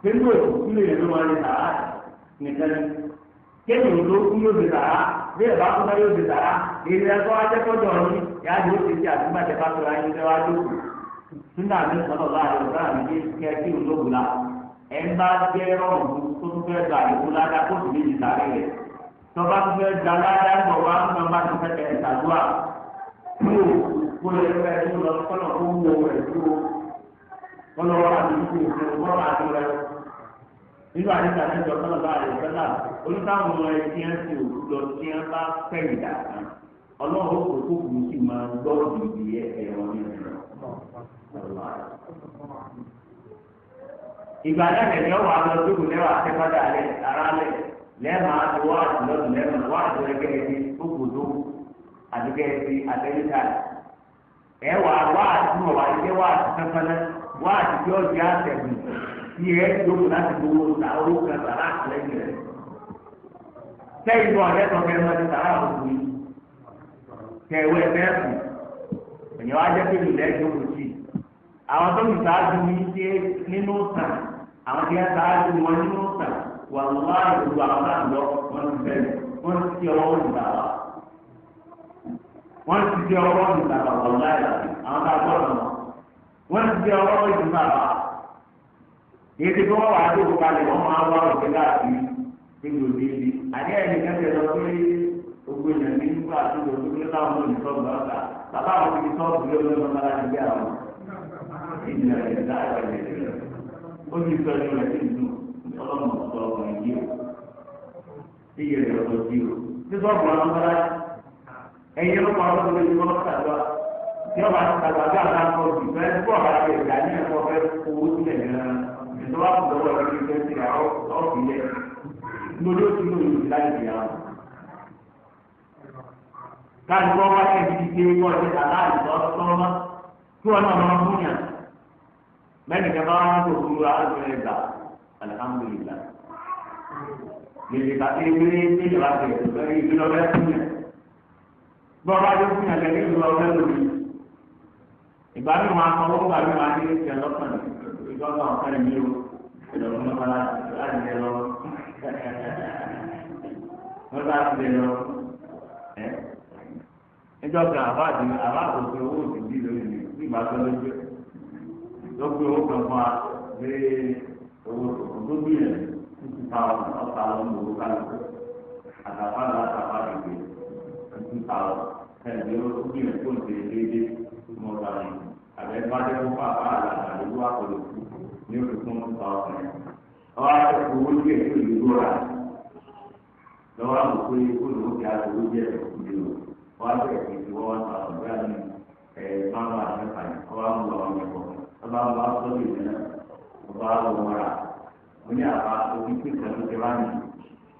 pé ní òkúkú lè ló máa lè sàrà nìkan ní. Kéèyàn ló kú yóò di sàrà bí ẹ̀ bá kú náà yóò di sàrà ìrìn ẹ̀kọ́ ajẹ́kọ̀jọ́ yìí yáa yóò ti ṣe àdúgbò àtẹ̀bá tó ra yín lẹ́wọ́ àdókù nígbà tí sọlọ bá rẹ ọ̀gá mi dé kẹ kí n lóògùn la ẹ ń bá jẹ rọrùn tó tún fẹ́ gba ìkú ládàá kó sì méjì sáré rẹ tọba tó fẹ́ gba ládàá ń bọ̀ wá ń bá tó fẹ́ kẹ ìtàdúrà kúrò kó lè fẹ́ tó lọ kọ́nà kó wú owó rẹ̀ kúrò kọ́nà wọ́n àti kúrò fún kọ́nà àti rẹ nínú àdìsá ní ìjọ sọlọ bá rẹ sọlá oníkàwọn ọmọ ẹ tí wọn ti òkú lọ tí wọn bá fẹ̀yìn dàgbà ọlọ́run ó kó kó kù sí máa gbọ́ ìdí ẹ̀rọ ní ìlú. Ìgbà náà lè yọ wà lọ dúró lẹ́wà akẹ́kọ̀ọ́ alẹ́ ara lẹ̀ lẹ́ẹ̀ma ti wá àtìlọ́dún lẹ́ẹ̀ma wá àtìlọ́dún gẹ́gẹ́ bí gbogbo àti gẹ́gẹ́ bí àtẹ́lẹ́tà ẹ wà wá àtúnwò wà ilé wá àtúnfẹ́fẹ́lẹ́ wá àtìkí ọ̀jẹ̀ àtẹ̀gùn tí ẹ dókòó láti gbowó ta owó kan sàrà àtìlẹ́yìn rẹ̀ sẹ́yìn náà lẹ́tọ̀ọ́ kẹ́ ẹ máa ti sàrà àbùkù yìí kẹwẹ́ fẹ́ẹ̀kù ẹ̀yìn wá jẹ́ pé ìlẹ̀ ìjókòó sí i àwọn tó ń sáájú ní ṣe nínú sàn àwọn tí wọ́n sáájú wọn nínú sàn wà lọ́wọ́ àdúgbò àwọn náà lọ wọ́n ti bẹ̀rẹ̀ wọ́n ti ti ọwọ́ olùdàwà wọ́n ti ti ọwọ́ olùdàwà wọ́n láì láti àwọn tá a gbọ́dọ̀ mọ̀ wọ́n ti ti ọwọ́ olùdàwà kì í ti kí wọ́n wà á dókòó kalẹ̀ wọ́n máa wá òkè káàkiri níbi òde ibi àní ẹnì kẹsẹ̀ lọ pé gbogbo èèyàn ní nígbà tó lọ sí pé táwọn olùsọ̀gbọ̀n ọ̀gá bàbá àwọn ti fi sọ́ọ̀bù lé olóògbé mọ́tàlá bí àwọn ìdílé rẹ̀ láàrọ̀ rẹ̀ ó ti sọ ẹni rẹ̀ sí ìlú ọlọ́mọ sọ ọkùnrin yìí o iye rẹ̀ ọ̀tọ̀ sí o ní sọ́ọ̀bù ọ̀nà mọ́tàlá ẹ̀yẹ ló pa ọlọ́dún lójú ọlọ́pàá àdúrà Tí ọba ti tàgbà bí àwọn akọ jù fẹ́ kó ọba ti ẹ̀dá ní ẹ̀kọ́ fẹ́ owó sílẹ̀ gan-an. Ìjọba kò lọ́wọ́ ẹ̀rọ ní fẹ́ sílẹ̀ ọ̀fì yẹ. Lórí ó ti lóye ìlú láì di àwọn. Káàdì wọ́n wá sí ibi tí wọ́n ti aláàlú tọ́mọ́ kí wọ́n náà máa fún yàn. Mẹ́rin kan bá wọn kò fún wa á lè gbà alihamudulilayi. Lèlè bàtí ewé ní ìjọba tẹ̀ ìlú lọ́wọ́ fún yàn. Bọ́ọ̀ bá dé fún yàn lẹ́yìn ìlú lọ́wọ́ lórí. Ìgbà mi wọn akọ owó gbà mí wọn á ní ìṣẹ̀ lọ́kàn ìjọba ọ̀kan mi o ìlọ́kùn mọ́tàlá láti lè lọ. Mọ́tàlá ti lè lọ. Níjọ́ kan àbá àti àbá àkóso owó òsì bí lórí mi bí ìgbà tó lójú ló gbé owó kan fún wa pé owó tó gbìyànjú 2000 ọ̀tá lọ́nà owó kálukú àtàfà lọ àtàfà dìde 2000 ẹ̀ẹ́dì ó gbìyànjú tó ń ṣe déédéé mọ́ ọ̀tá mi àbẹ̀ bá dé fún pàpà àlàkà lójú àpòlò ní oṣù fún 2000 ọwọ́ àti owó díẹ̀ tó lè gbóra lọ́wọ́ àbùkù yìí kó lówó kí a owó díẹ̀ tó kú lé o wọ́n á bẹ̀rẹ̀ sí ti wọ́n 1000 bóyá ní márùn àti mẹ́fà yìí ọba ń wọ àwọn ẹ̀kọ́ ọba ń wọ asọ́lù ìlú náà ọba ń wọ mọ́ra mo ní àbá omi pé ìtọ́jú ti wá ní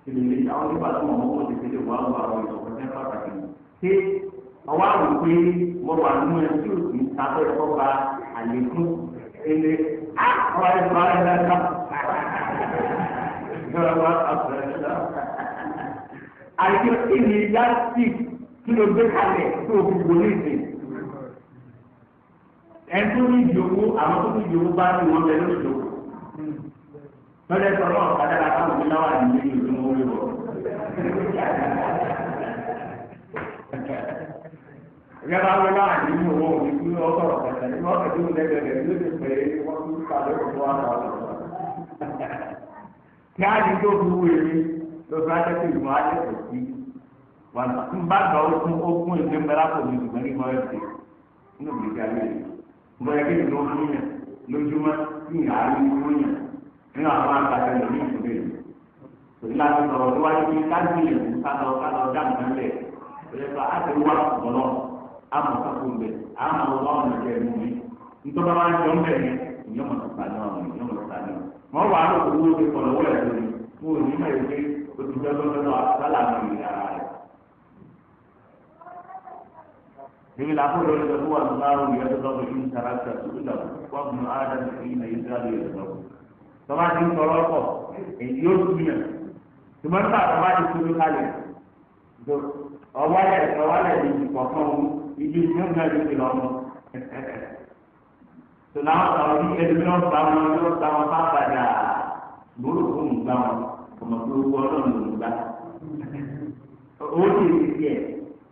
kí ló lè àwọn nígbà tó wọn mọ́wọ́ ti tẹ́lẹ̀ wọ́n á wọ àwọn ìṣọ̀kan tẹ́ pàtàkì ní. Ṣé ọwọ́ àrùn pé mo wà nínú ẹ tí òsì ń ta fẹ́ kọ́ gba àlékún ele á ọwọ́ ẹ̀ sọ ẹ̀ lẹ́ka àti kí ni yásì kí ló gbé kalẹ̀ tó fi wọlé ìsìn ẹni tó ní ìdí owó àwọn tó ní ìdí owó bá ní wọn bẹ lórí ìdòwò lọ́dẹ sọ̀rọ̀ ọ̀kadà káwọn ní láwà ní ìlú tó ń wọlé bọ̀. Ìyá bá wọlé láwà ní ìlú owó òní kí wọ́n sọ̀rọ̀ kẹ̀kẹ́ ní wọ́n kẹ̀kẹ́ òun lẹ́gbẹ̀ẹ́ ló ti pè é wọ́n tún ká lóko tó wà lọ́wọ́. Kí á ní tó fi wú èmi ló fi ajẹ́ pé ìgbọ̀n ajẹ́ kò sí. Wọ́n bá gbà ó kún ó kún ìgbé mbẹ́lá kò ní ìgbọ̀n ní ìgbọ̀n ẹ̀ nínú ìgbésí ayé rẹ̀. Bọ́yá kí ni ló fún yàn lójúmọ́ kí ni àárín fún yàn nínú àwọn àgbàdo lò ní ìfúnlẹ̀ yìí. Tòun láti sọ̀rọ̀ níwájú pé kágbìyànjú kálọ̀ kálọ̀ dá nǹkan lẹ̀. Òye pa á ti wá ọ̀pọ̀lọ́ àmọ̀ sáfù ń bẹ̀ àmọ̀ wá ọ̀nà jẹ́ ẹ̀mú mi. Nítorí wọn jọ ń bẹ̀ yẹn ìyẹn mọ̀ síta ní ọ̀nà ìyẹn mọ̀ síta ní ọ̀nà. Wọ́n wà á lò owó ti pọ̀ lọ́wọ́ ẹ̀ lórí. Mo ò ní mọ̀ pé o ti jẹ́ lọ́dọ̀ àtàlà mi ìrìn ara rẹ̀. Èmi làbó lórí lọ́wọ́ wà lọ́wọ́ ìyẹn tó lọ́wọ́ yìí ń tara ṣe àtúntò wọ́n mú Ádámù sí ilẹ̀ Ísírẹ́lì yẹn lọ́wọ́. Tọ́ba ti ń sọ̀rọ̀ pọ̀ èyí yóò tún yàn. Tùmọ̀ nígbà tọ́ba ti kúrú kalẹ̀ ọwálẹ̀ ọwálẹ̀ ní ìkọ̀kan òun ibi tí ó ń gbà lóde lọ́mọ. Tòlá ọ̀rọ̀ bí ẹlòmí náà gbà wọn yóò gbà wọn bá padà lórí òun gbà wọn ọmọ tó wọ ọlọ́run lòún gbà. Owó tí èsì tiẹ̀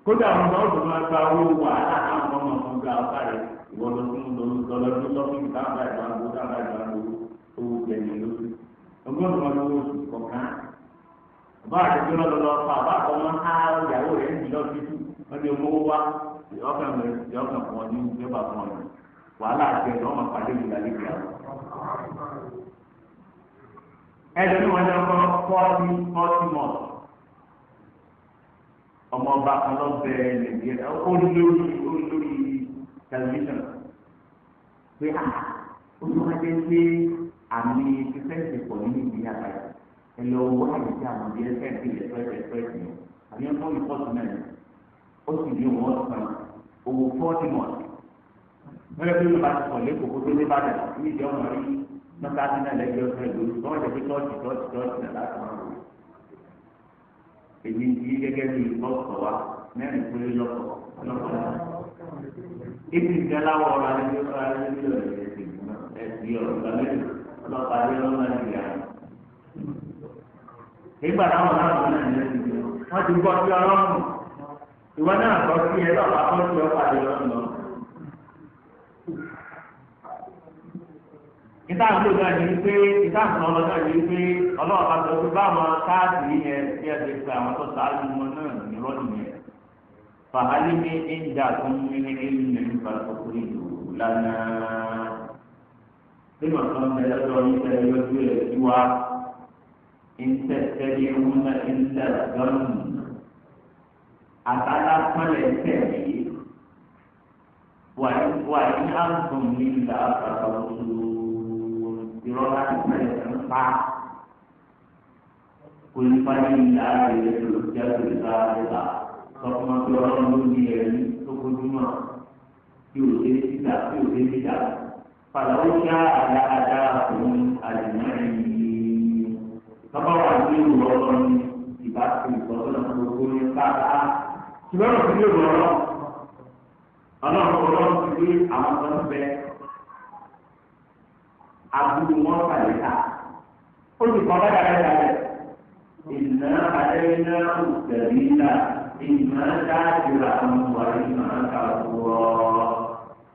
kódà àwọn ọmọ ọdún máa gba owó wàhálà àwọn ọmọ ọmọ gba ọ̀gá rẹ̀ ìwọ lọ sí lọ lọ sí lọ́fíìsì táwọn bá ìgbà gbó táwọn bá ìgbà gbó owó jẹ̀lẹ̀ lóṣù ọgọ́rùn-ún ọdún owó oṣù kọ̀ọ̀kan bá àtijọ́ lọ lọ fa bá àtọmọ á ìyàwó rẹ̀ ń jùlọ títú wọ́n ní owó wá ọkàn rẹ̀ ọkàn fún ọ ní ìjọba fún ọ ní wàhálà àti ẹ̀dọ́ ọmọ pàdé ìgbà lẹ́gbẹ̀ẹ́ àwọn. Ẹ̀dọ́ ni wọ́n ní ọkọ̀ 40 months ọmọ ọba kan lọ bẹ Nàìjíríà ó lórí ó lórí tẹlifíṣàn pé ó ló wá dé pé àmì fífẹ́ǹsì pọ̀ nínú ìdílé àbáyé ẹ lọ wọ àyè tí àwọn ìdílé fẹ́ǹsì lè fẹ́ǹsì fẹ́ǹsì yẹn àbí ẹ fọ́ ìfọ́sù náà ó sì ní wọ́n san owó 40 months wọ́n lè fi olùbá ti sọ̀ lẹ́kọ̀ọ́ kó tó dé bàdàn ní ìdí ọmọ rí mọ́sáàsì náà lẹ́gbẹ̀ẹ́ ọ̀sẹ̀ lórí wọ́n jẹ́ pé tọ́ọ̀tì tọ́ọ̀tì tọ́ọ̀tì náà láti máa wò èmi ti gẹ́gẹ́ bí bọ́ọ̀sọ̀ wa mẹ́rin péré lọ́kọ̀ lọ́kọ̀ ibi ìgbẹ́láwọ̀ ọ̀rọ̀ alẹ́ ọ̀rọ̀ alẹ́ ọ̀rọ̀ ẹ̀sìn ẹ̀sìn ọ̀rọ̀ alẹ́ ọlọ́pàá alẹ́ ọ̀rọ̀ alẹ́ yàrá. Nígbà táwọn náà wọ́n náà ní ẹ̀sìn wọ́n ti gbọ́ sí ọlọ́run ìwọ náà gbọ́ sí ẹ lọ́pàá kọ́ sí ọ̀pàdé ọlọ́run lọ. Ìta àti òjò àti wípé ìta àti ọlọ́run náà ní wípé ọlọ́run bá sọ pé báwọn káàdì yẹn tí ẹ ti pe àwọn tó ṣáájú wọn náà ní rọ́ọ̀nì yẹn. Fàhálí ní ìjà tó ń ní ìlú ní ìfàsọ́kù ìlú lánàá. Bí màá sọ ń bẹ lọ́dọ̀ yín tẹ́lẹ̀ lójú ẹ̀ sí wa, ìtẹ̀tẹ̀lẹ̀ ìwúna ìlẹ̀ lọ́nù. Àtàlà pọ́nlẹ̀ tẹ̀lé. Wà ní àǹtọ̀n ní ìlà àtàkùn ìrọ̀ láti pẹ̀lẹ́ ń pa. Olùfàyè ìlà rẹ̀ ló jẹ́ ìlà ìlà tọkùnmọ́ tó ọlọ́run ló ní ẹ̀rí tó kojúmọ́ tí ò dé síta tí ò dé síta. Fàlàó ṣá àdáadá òun àlùmọ́rin yìí. Tọ́ba wà ní ìlú ọlọ́run ìbá ti ìtọ́sọ́nà gbogbo ní pátá. Ṣùgbọ́n òfin yóò lọ ọlọ́run ọlọ́run ti gbé àwọn kan bẹ aburú wọn kàlẹ́ ta. Ó sì kọ́ bá dàrẹ́ dàrẹ́. Ìná àlẹ́ náà òkèlè náà ìmọ̀ dáàbìrà wà ìmọ̀ kàwọ́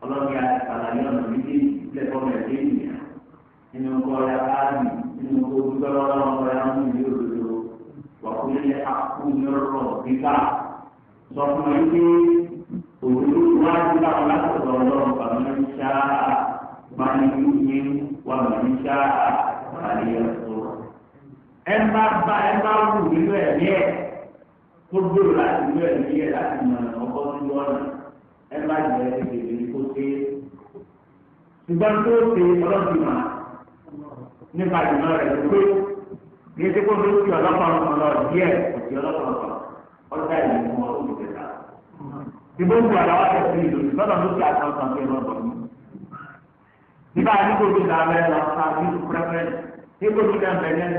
ọlọ́ni àlàyé ọ̀nà méjèèjì lẹ́kọ̀ọ́ mẹ́tẹ́ ènìyàn nínú kọ́ ya káàdì nínú kó dúpẹ́ lọ́wọ́ kọ́ ya mú ìlú òdodo wà kó lé akúnyọ̀rọ̀ gbígbà sọ fún mi pé òdodo wá sí báwọn látọ̀dọ̀ ọlọ́run bàmí ń ṣá bàmí ń wà mí ń ṣá bàmí ń sọ. Ẹ má bá ẹ má wù nínú ẹ̀mí ẹ̀ tó gbèrò láti ìlú ẹ̀mí ẹ̀ láti mọ ọkọ sí ọ̀nà ẹ má jẹ́ kékeré kó ṣe é. Ṣùgbọ́n tó ṣe ọlọ́sìn mà nípa ìmọ̀ rẹ̀ ló pé ní ẹsẹ̀ kó ló ti ọlọ́pàá lọ díẹ̀ kò sí ọlọ́pàá lọ ọjà ìlú fún ọ lóṣù kẹta. Ìbò ń bu àlọ́ ọ̀sẹ̀ sí ìlú lọ́dọ̀ ló ti àtọ̀ kan fún ẹ̀rọ bọ̀ mí. Nígbà tí kò tó dáa bẹ́ẹ̀ lọ ká ní pẹ́pẹ́ tí kò tó dáa bẹ́ẹ̀ ní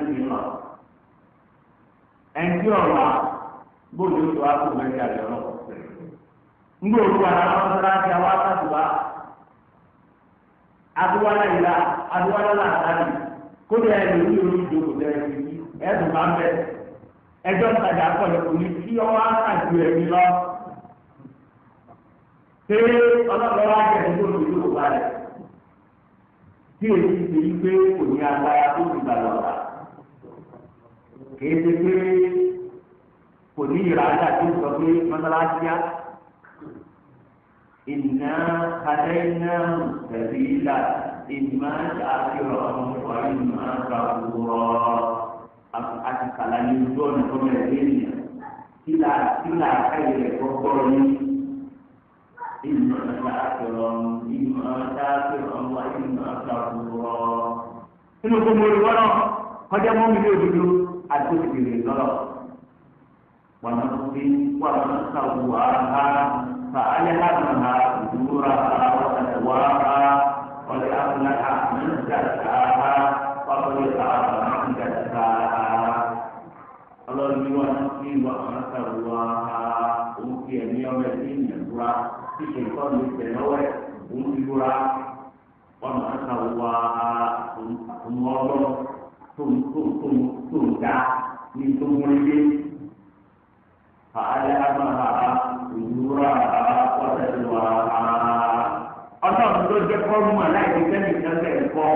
ẹni ẹnití ọ̀rọ̀ a bóòlù oṣù wa kò mẹ́rin àlẹ́ ọ̀rọ̀ ńgbà olúwa náà wọn sọ̀rọ̀ àti àwọn akásùwà adúwálá ìlà adúwálá làtàlì kódà ẹ lórí orí ìjókòó tẹ ẹ fi ẹdùn máa ń bẹ ẹjọ́ ìtajà kọlẹ̀ kò ní kí ọwọ́ àkàjù ẹ̀mí lọ ṣé ọlọ́pàá wa jẹ́ ìdúró lórí ìjókòó balẹ̀ tí èyí ti ṣe pé kò ní agbára tó ti gbà lọ́la kìí ṣe pé kò ní ìrànlá tó sọ pé mọ́sálásí á. Ìná hadayna sabila ìmá ṣàfihàn wà ìmá kàwúrọ̀ àti kàlàyé ojú ọ̀nà tó mẹ́rin lẹ́yìn tíla tíla káyọ̀ rẹ̀ kọ́kọ́ ní ìmá ṣàfihàn ìmá ṣàfihàn wà ìmá kàwúrọ̀. Nínú gbogbo olùkọ́ náà kọjá mọ́ mi ní òdodo àti òkèèrè lọ́lọ́. ونفس وما سواها فألهمها فجورها وتقواها قد أفلح من زكاها وقد خاب من دساها. Ọlọ́run ní wọn fi wà wọn sàwọ́ ha òun fi ẹ̀mí ọmọ ẹ̀dín ènìyàn búra tí ṣe ìtọ́ ní ìtẹ̀ lọ́wọ́ ẹ̀ òun fi búra wọn máa sàwọ́ ha òun ọlọ́run tó ń tó ń tó ń tó ń dá ní tó ń múlẹ̀ fàálàmàhà òwúrọ̀ àpọ̀tẹ̀wà. Ọlọ́run ló jẹ́ kọ́ mú aláìní sẹ́nìkan bẹ̀rẹ̀ kọ́.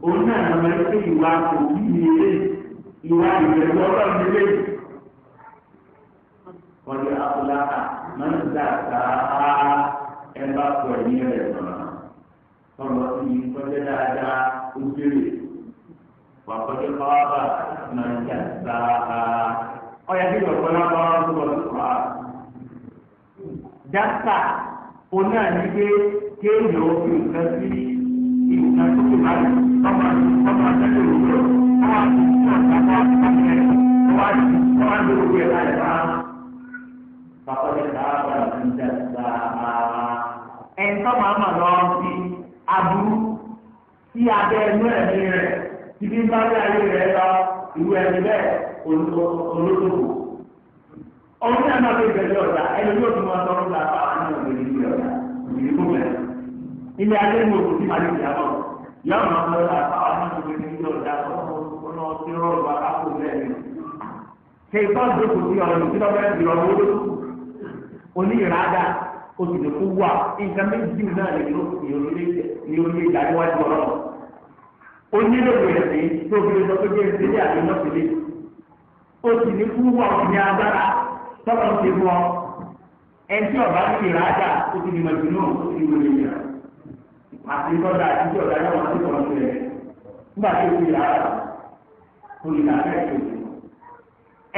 Òun náà lọ máa ń pè ìwà òbí mi lé ìwà ìbẹ̀rù ọlọ́run lé. Kọ́lé Abúláhà máa ń dà sáà ẹ bá pọ̀ ẹ̀mí rẹ̀ mọ́. Tọ́lọ sí i kọjá dáadáa ó jèrè. Wàkọ́jọ́ kọ́ọ́bà máa ń dà sáà ọyà bí ọ̀pọ̀lọpọ̀ ọ̀rọ̀ tó wà. Dáńtà oní ànígbé kéèyàn ó fi nǹkan sí nǹkan tó kù láyé ọmọ ọmọ akẹ́kọ̀ọ́ òwúrọ̀ ọmọ akẹ́kọ̀ọ́ ọmọ akẹ́kọ̀ọ́ ọmọ akẹ́kọ̀ọ́ ẹ̀ láyé bá. Bàkọ́lẹ̀ sábà ń dà sáà. Ẹ̀ńtọ́ máa mà lọ sí aburú sí abẹ́ ẹnu ẹ̀mí rẹ̀ títí bá rí ayé rẹ̀ lọ ìwé ẹni bẹ́ẹ̀ olódòwò ọ̀hún náà máa fi bẹ̀rẹ̀ ọ̀dà ẹni yóò tún máa tọrọ la fáwọn náà bẹ̀rẹ̀ ìlú ọ̀dà ìlú kò bẹ̀rẹ̀ ilé ayé ní òkú tí màá lè yàgò yóò máa tọrọ la fáwọn náà bẹ̀rẹ̀ ìlú ọ̀dà ọ̀nà tí rọrùn wa kápò bẹ́ẹ̀ ni. ṣe ìtọ́jú kò sí ọ̀rọ̀ ìdílé ọ̀rẹ́ ìrọ̀rùn olódò oní ìrádà oṣù tó kú wà nǹkan méjì náà lè ní orílẹ̀ ìdáríwájú ọlọ́run onílò ẹ̀sìn tó fi lè sọ pé jẹ́ ìdílé àti mọ́tìlé ó sì ní kú wà ní agbára tọ́lọ̀ ń ṣe fún ọ ẹni tí ọba ní ìrajà ó ti di mọ̀jùnú ó ti di wọlé yẹn àti tọ́jà àti tí ọ̀dà yẹn wọ́n ti kọ̀ ọ́n rẹ̀ nígbà tí ó ti ìrajà tó ìlà fẹ́ tó ti.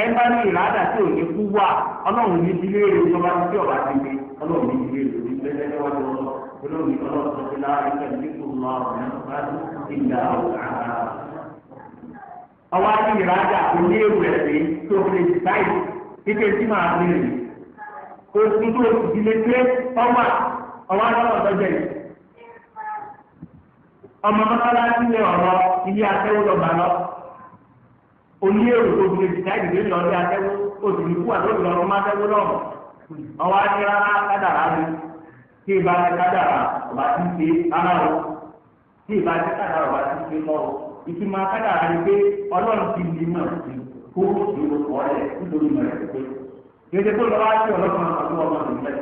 ẹ bá ní ìrajà tí ò ní kú wà ọlọ́run ní ilé rẹ̀ tó bá ti tí ọba ti gbé. Ọlọ́run ní ìwé ìròyìn lẹ́lẹ́ níwájú ọlọ́run ní ọlọ́run sọ pé láàrin ìkànnì lọ ọ̀nà ìlà ọ̀gá. Ọwọ́ àti ìrajà kò ní èrò ẹ̀sìn tó fi lè báyìí kíkẹ́ tí máa fi rìn. Oṣù tó o ti lè gbé ọwọ́ ọwọ́ àtọ́wọ́ tọ́jú yìí. Ọmọ mọ́sálásí lé ọ̀rọ̀ ilé atẹ́wó lọ́ba lọ. Oní èrò tó fi lè báyìí lé lọ ilé atẹ́wó oṣù ní kú àtọ́jú lọ́rùn má tẹ́wó lọ́rùn. Ọwọ́ àti rárá kádàrá ni tí ìbá ti kádàrá ọba ti ń ṣe rárá o tí ìbá ti kádàrá ọba ti ń ṣe mọ́ o ìtumọ̀ kádàrá ni pé ọlọ́run ti di mọ̀ sí kó ìlú ọ̀rẹ́ nítorí mọ̀ rẹ̀ pé kéde kó lọ́wọ́ àti ọlọ́run àti ọmọ mi lẹ̀.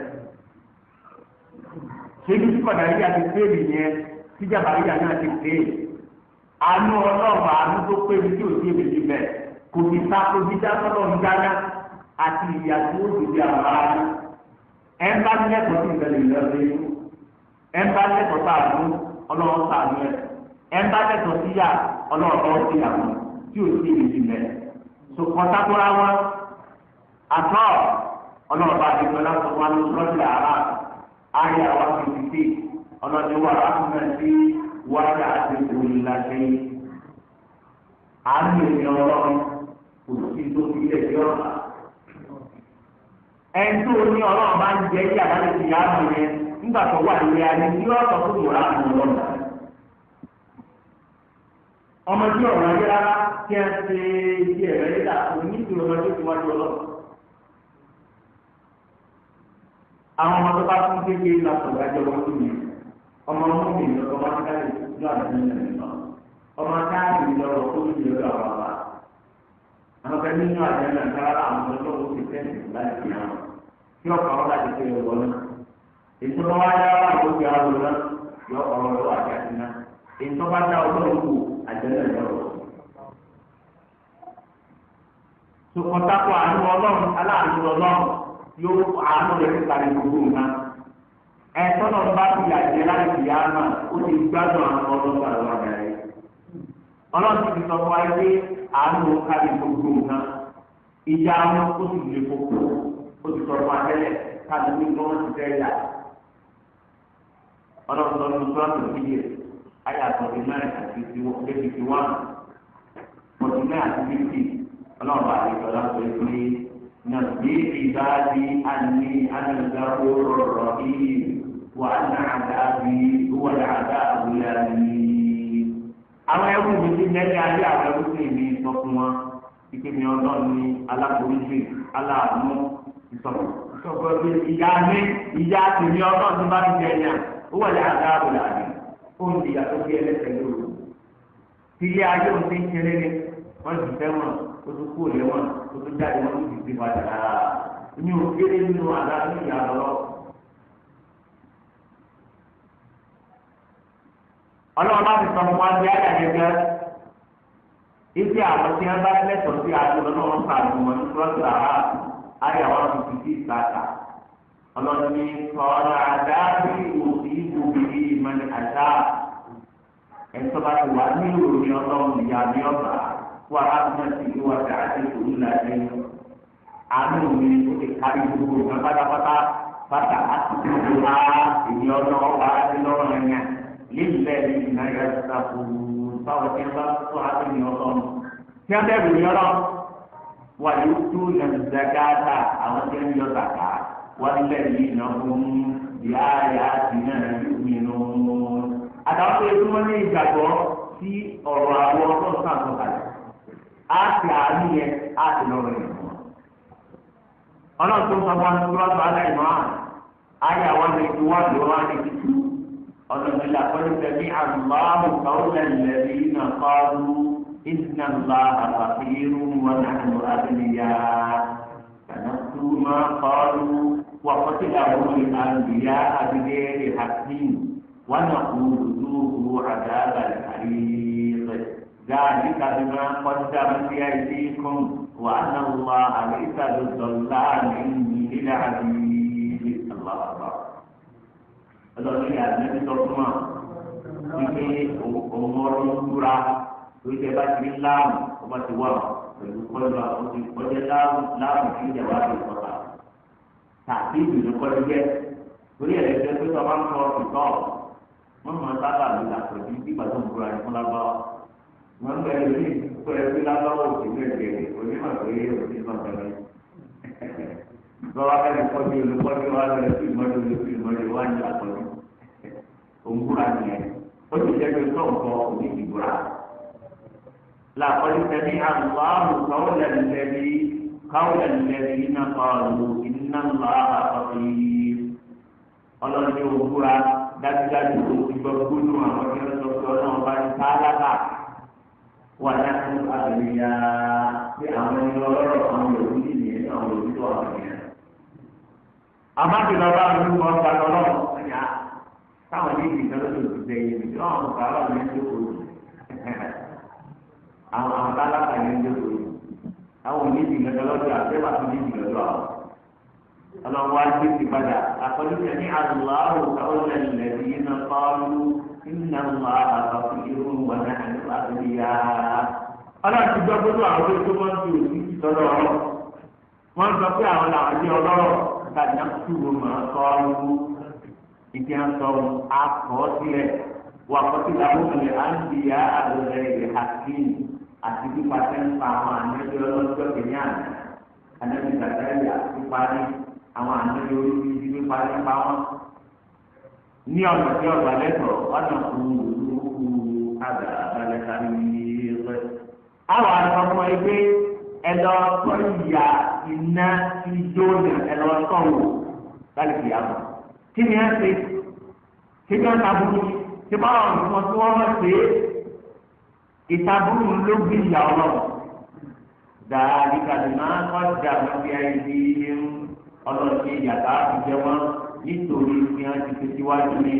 ṣébi tí kọ̀dàríyà ti fẹ́ẹ̀lì yẹn tí jàbáríyà náà ti fẹ́ẹ̀lì àánú ọlọ́run àánú tó pé ní tí ò sí èmi ti bẹ̀ kò sì ta kò sí dá sọ́dọ̀ ń dáná àti ìyà tí ó sì di àwọn ará ní. Ẹ̀ ń bá lẹ́kọ̀ọ́ sí ìbẹ̀lẹ̀ ìlọ́sẹ̀ yìí ẹ̀ ń bá lẹ́kọ̀ọ́ sáànù ọlọ́run sáànù ẹ̀ ẹ̀ ń bá lẹ́kọ̀ọ́ sí yà ọlọ́run sí àwọn tí ò sí èmi mẹ́. Sòkòtàkùrà wọn àtọ́ ọlọ́run bá ti gbọ́dọ̀ sọ wọn ní sọ́ọ̀tì àrà ayé àwa fìfìtì ọlọ́run wà lákùnrin sí wáyà àti òyìnláṣẹ́ àánú ènìyàn ọlọ́run kò sí tó fi ilẹ̀ sí ọ̀rọ̀ ẹni tó ní ọlọ́run bá ń jẹ yíyá láti fi yá àmì yẹn nígbà tó wà nílé ayé tí yóò sọ fún ìwòrán àmì ọlọ́run. Ọmọ tí ọ̀rọ̀ ayé rárá kí ẹ ṣe ibi ẹ̀rọ yíyá òní ìṣòro ọmọdé tó wájú ọlọ́run. Àwọn ọmọ tó bá fún kékeré la sọ̀rọ̀ ẹjọ́ wọn tó yẹn. Ọmọ ọmọ mi lọ ọmọdékàlẹ̀ lọ àdúgbò nìyẹn lọ. Ọmọ káàdì lọ́rọ̀ ó ti lọ́dọ̀ àwọn bàbá. Àwọn kan nínú àjẹ́ náà kára àwọn ọlọ́wọ́ ti tẹ̀sí láti fi hàn tí ọkọ̀ wọn láti fi wọ náà. Ètò bá wá yá wà lóbi àwọn náà yọ ọ̀rọ̀ lọ́wọ́ àti àti náà. Ètò bá dá ọlọ́run kù àjẹ́ náà lọ́rọ̀. Sọkọtàkọ àánú ọlọ́run aláàánú ọlọ́run yóò àánú rẹ̀ ti parí gbogbo nǹkan. Ẹ̀tọ́ náà bá fi àjẹ́ láti fi yá náà ó ti gbádùn àwọn ọlọ́run àwọn àgbà rẹ̀. Ọlọ́run ti fi sọ fún wa pé àánú kárí gbogbo nǹkan. Ìjà wọn ó sì lè koko ó ti sọ fún atẹ́lẹ̀ káàdì ní kí wọ́n ti fẹ́ yà. Ọlọ́run sọ nínú sọ́ọ̀tù fídíò ayé àtọ̀tì mẹ́rin àti 51 49 àti 50 ọlọ́run bá àlejò ọlọ́run sọ pé nàbí ìbáàdì àní ànàgbàwò rọ̀rọ̀ yìí wà á nà àdáàbí wà á àdáàbí yàrá. Àwọn ẹrú mi ti mẹ́lẹ́ ayé àwọn ẹrú sì mi sọ fún wọn ike mi ọlọ́run ní aláforíjì aláàánú ìsọ̀rọ̀ ìsọ̀rọ̀ pé ìyá mi ìyá tèmi ọlọ́run ti bá mi jẹ ẹ̀yà ó wà ní àdáàbò làbí ó ń di ìyàtọ̀ bí ẹlẹ́sẹ̀ lóru. Tilé ayé òun ti ń kéré ni wọ́n ti fẹ́ wọn ó tún kú òlé wọn ó tún jáde wọn ó sì ti padà rárá. Mi ò kéré nínú àdá ní ìyá lọ́wọ́. Ọlọ́run bá ti sọ fún wa bí ayé àgẹ́gẹ́ ibi àwọn tí wọn bá lẹ́tọ̀ọ́ sí àjọ lọ́wọ́ sàánú wọn ní sọ́ọ̀tì àrà ayé àwọn tuntun sí ìsàkà ọlọ́ni sọ̀rọ̀ àdáàbí òsì ìbòmí ìmọ̀lẹ̀ àṣà ẹ̀tọ́ bá ti wà ní ìròyìn ọlọ́run ìyá mi ọ̀bà wà á mọ̀ sí ìwà tí a ti kò ní làdé àánú mi ó ti kárí gbogbo nǹkan pátápátá pátá àti gbogbo á èmi ọlọ́wọ́ wà á ti lọ́rùn ẹ̀yàn lílẹ̀ ní ìnáyà ìsàkóso báwo tí wọn bá tó àtẹ̀yìn ọlọ́run tí wọn bẹ̀rù yọ lọ wà yóò tó nàìjíríà àwọn tí wọn yọ zàkà wọn lẹ̀ yìí náà fún bí àyà àti náà yóò mìíràn. Àtàwọn tó yẹ kí wọ́n ní ìgbàgbọ́ sí ọ̀rọ̀ àwọn ọlọ́run náà tó kalẹ̀ á ti àánú yẹn á ti lọ́rọ̀ yẹn fún wọn. Ọlọ́run tó ń sọ fún wa ní sọ́ọ́tù aláìmọ́ àyà wọn lè fi wọ́n lè wọ́n lè fi tú. Ọlọ́run laqad sami'a Allahu qawla alladhina qalu inna Allaha faqirun wa nahnu aghniya sanaktubu ma qalu wa qatlahum al-anbiya'a bighayri haqqin wa naqulu dhuqu 'adhaba al-hariq dhalika bima qaddamat aydikum wa anna Allaha laysa bidhallamin lil-'abid. Allahu akbar. Ọlọ́run yà lẹ́bi sọ fún wa wípé òun ọ̀rọ̀ ń búra torí tẹ bá ti rí láàmù ó bá ti wà pẹ̀lú kọjá ó ti kọjá láàmù láàmù tí ìjàmbá ti kọta tàbí ìdùnnú kọjá jẹ Torí ẹ̀ lẹ́sẹ̀ pé tọ́ bá ń kọ ìtọ́ wọ́n máa sábà lò lápẹ̀jù nígbà tó ń búra ní fún lábáwá. Wọ́n ń bẹ̀rẹ̀ lórí ìpẹ́rẹ́ pé lábáwá òsì ní ẹ̀jẹ̀ rẹ̀ onímọ̀ pé òsì náà bẹ̀rẹ̀. Bọ́wá kẹ́ni kọ́jú olùkọ́jú wa lọ sí ìmọ̀jú olùkọ́ ìmọ̀jú wa ní àpọ̀jù. Òǹbúra nìyẹn. Ó sì jẹ́ pé tó nǹkan òní ìbúra. Làkọ́jú tẹ̀lé àlùfáàmù kọ́wọ́lẹ̀ lẹ́bi kọ́wọ́lẹ̀ lẹ́bi iná kọ́ọ̀lù iná ńlá àkọ́kọ́ ọlọ́ni òwúra dájúdájú o ti gbọ́ gbóná àwọn tí wọ́n sọ pé ọlọ́run bá ń ta alága wà láti àgbẹ̀yà pé àwọn ẹni ọlọ́rọ̀ àwọn yòówù nìyẹn àwọn yòówù tó àwọn yẹn. àbájọ bá mi lù wọn gba lọ́rọ̀ ẹ̀yà táwọn ní ìdí kan lóṣù tó tẹ̀ yìí ní ọ̀hún kàrọ̀ ní ìjókòó yìí àwọn àwọn tálákà ní ìjókòó yìí àwọn onídìí kan lọ́dọ̀ àtẹ́wà tó nídìí lọ́dọ̀ àwọn ọlọ́run wá gbé ti padà àkọlùkẹ́ ní aláwọ̀ káwọ́lẹ̀ lẹ́bí iná kọ́lù iná ńlá àkọsí irun wọn náà ní àbíyá. Ọlọ́run ti gbọ́ gbọ́dọ̀ àwọn tó tó wọ́n ti òsì sọ́dọ̀ ọ̀rọ̀. Wọ́n sọ pé àwọn làwọn jẹ́ ọlọ́rọ̀ tàbí àkúrò máa kọ́lù ìdí àǹsọ̀ akọ́ sílẹ̀ wà kọ́sí làwọn ọmọlẹ̀ àǹbíyá àbẹ̀rẹ̀ ìhàkín àti pípa tẹ́ ń pa àwọn ànájọ́ ọlọ́jọ́ kìíní àná ànábì Zakariya pípa ní àwọn ànábi oríṣiríṣi nípa nípa wọn ní ọ̀nà tí ọgbà lẹ́tọ̀ọ́ ọ̀nà kúrú àgbà abalẹ̀ka ní ẹgbẹ́. Àwọn àtọmọ ẹgbẹ́ ẹ lọ tọ́ ìyá iná ijó ní ẹ lọ tọ́ wò láti fi àbọ̀. Kí ni ẹ ṣe? Kí ni wọ́n ta burú? Ṣé báwọn nǹkan tí wọ́n mọ̀ ṣe é? Ìtaburú ló gbé ìyá ọlọ́run. Dàbí kàdùnà kọjá lọ́bí ayé ọlọ́ọ̀ṣẹ́ ìyàtọ̀ àtijọ́ wọn nítorí tí wọ́n ti fi síwájú ní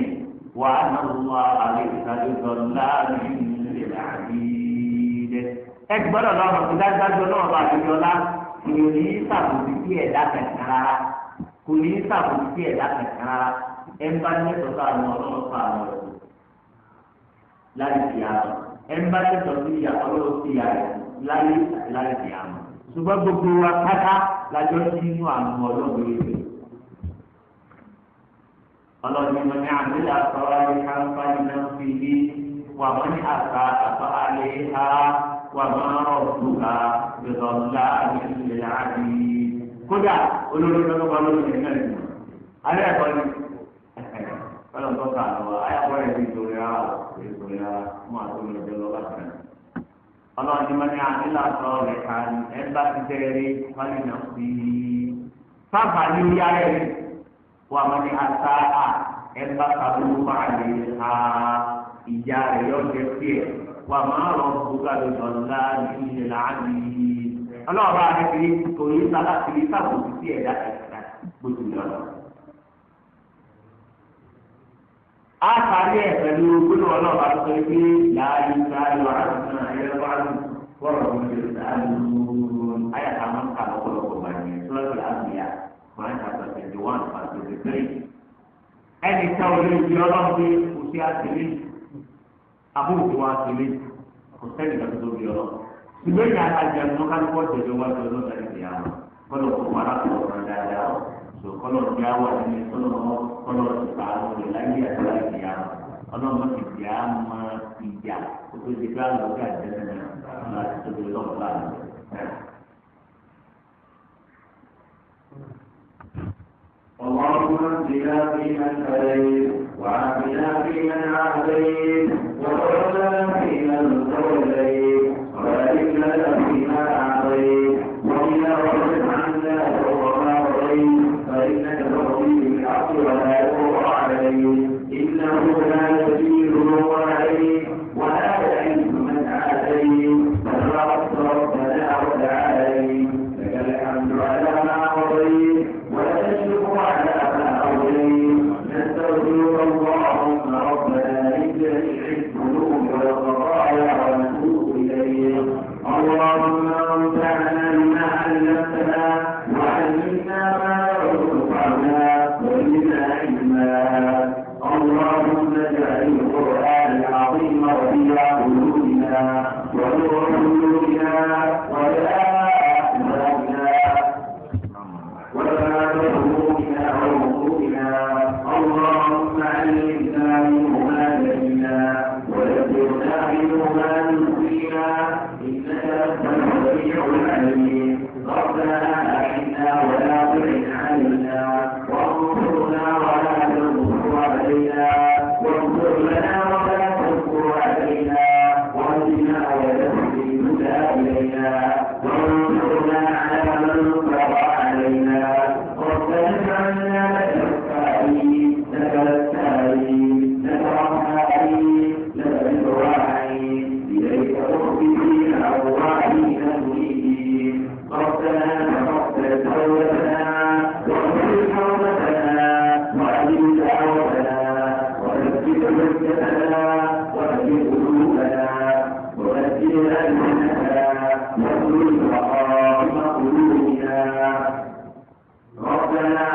wà á nà wọ́n àlè ìsàlẹ̀ láàrin ilẹ̀ àbílẹ̀. Ẹ gbọ́dọ̀ lọ́rùn tó dájúdájú ọlọ́run bá àdéjọ́ lá kò ní í sàbòsí sí ẹ̀dá kankan rárá kò ní í sàbòsí sí ẹ̀dá kankan rárá ẹ ń bá ní ẹ̀tọ́ sáà ní ọlọ́run sáà ní ọ̀rọ̀ láì fi àmọ́ ẹ ń bá lẹ́tọ̀ọ́ sí ìyá ọlọ́run sí ìyá rẹ̀ láyé àti láì fi àmọ́ ṣùgbọ́n gbogbo wa pátá lájọ́ nínú àánú ọlọ́run lórí ọlọ́run ní wọ́n ní àmìlà sọ̀rọ̀ ní káńpánì náà fi ní wà wọ́n ní àṣà àtọ́ àlẹ́ ha wà máa rọ̀ dùkà ìrọ̀lá ní ilẹ̀ àbí. Kódà olórí lọ́dọ́ bá lórí ẹ̀ náà nìyẹn. Alẹ́ ẹ̀kọ́ ni ọlọ́run tó kà lọ́wọ́ ayàpọ̀ rẹ̀ ti torí ara ò torí ara mú àtúntò ìjọ lọ́wọ́ bàtà. Ọlọ́run ní wọ́n ní àmìlà sọ̀rọ̀ rẹ̀ ká ẹ̀ bá ti tẹ́lẹ̀ wálé náà fi sábà ní orí ara ẹ̀ wà wọ́n ní asa a ẹ̀ bá sábúrú máa lè ha ìyá rẹ̀ yọ jẹ tiẹ̀ wà máa rọ bùkà lè sọ̀lá ní ilẹ̀ láàbì. Ọlọ́run bá rẹ̀ kiri kò yí sábà kiri sábòsí sí ẹ̀dá ẹ̀dá gbòdì lọ́nà. A parí ẹ̀ pẹ̀lú gbólóhùn ọlọ́run bá tó sọ pé láàyè sáyọ àdúgbò ayé wàlú wọ́rọ̀ tó ń lè sáyọ ayàtà máa ń kà lọ́pọ̀lọpọ̀ bàjẹ́ sọ́lá àbíyá Quran chapter 21 verse 23. Ẹnì kan ò lè di ọlọ́run pé kò sí àtìlẹ́ àbúrò wa àtìlẹ́ kò sẹ́ni kan tó di ọlọ́run. Ṣùgbọ́n ìyá àjẹ ẹnu kálukọ́ jẹjọ wá jọ lọ́dọ̀ ẹni ìyá wọn. Kọ́lọ̀ kó wà láti ọ̀rọ̀ dáadáa o. Sọ kọ́lọ̀ ti á wà nínú kọ́lọ̀ kọ́lọ̀ ti pa àwọn rẹ̀ láyé àti láyé ìyá wọn. Ọlọ́run ti di á mọ ìjà kó tó di ká lọ́ọ́ láti tóbi lọ́wọ́ láàrin. اللهم اهدنا فيمن هديت وعافنا فيمن عافيت وتولنا فيمن توليت وبارك لنا فيما اعطيت وقنا واصرف عنا شر ما قضيت فانك تقضي بالحق ولا يقضى عليك انه لا يذل من عليك ولا يعز من عاديت تباركت ربنا وتعاليت لك الحمد على ما قضيت ولك الشكر على ما أوليت نستغفرك اللهم ربنا من جميع الذنوب والخطايا ونتوب إليك اللهم انفعنا العالمين. ربنا أعنا ولا تعن علينا، وانصرنا ولا تنصر علينا، وانصر لنا ولا تنصر علينا، واهدنا ويسر الهدى إلينا، وانصرنا على من بغى علينا. ربنا اجعلنا لك شكارين، لك ذكارين، لك رهابين، لك مطواعين، إليك مخبتين أواعين منيبين. ربنا تقبل توبتنا، واغفر حوبتنا، وأجب دعوتنا، وثبت حجتنا، واهد قلوبنا، وبدل ألسنتنا، واحلل رقائق قلوبنا. ربنا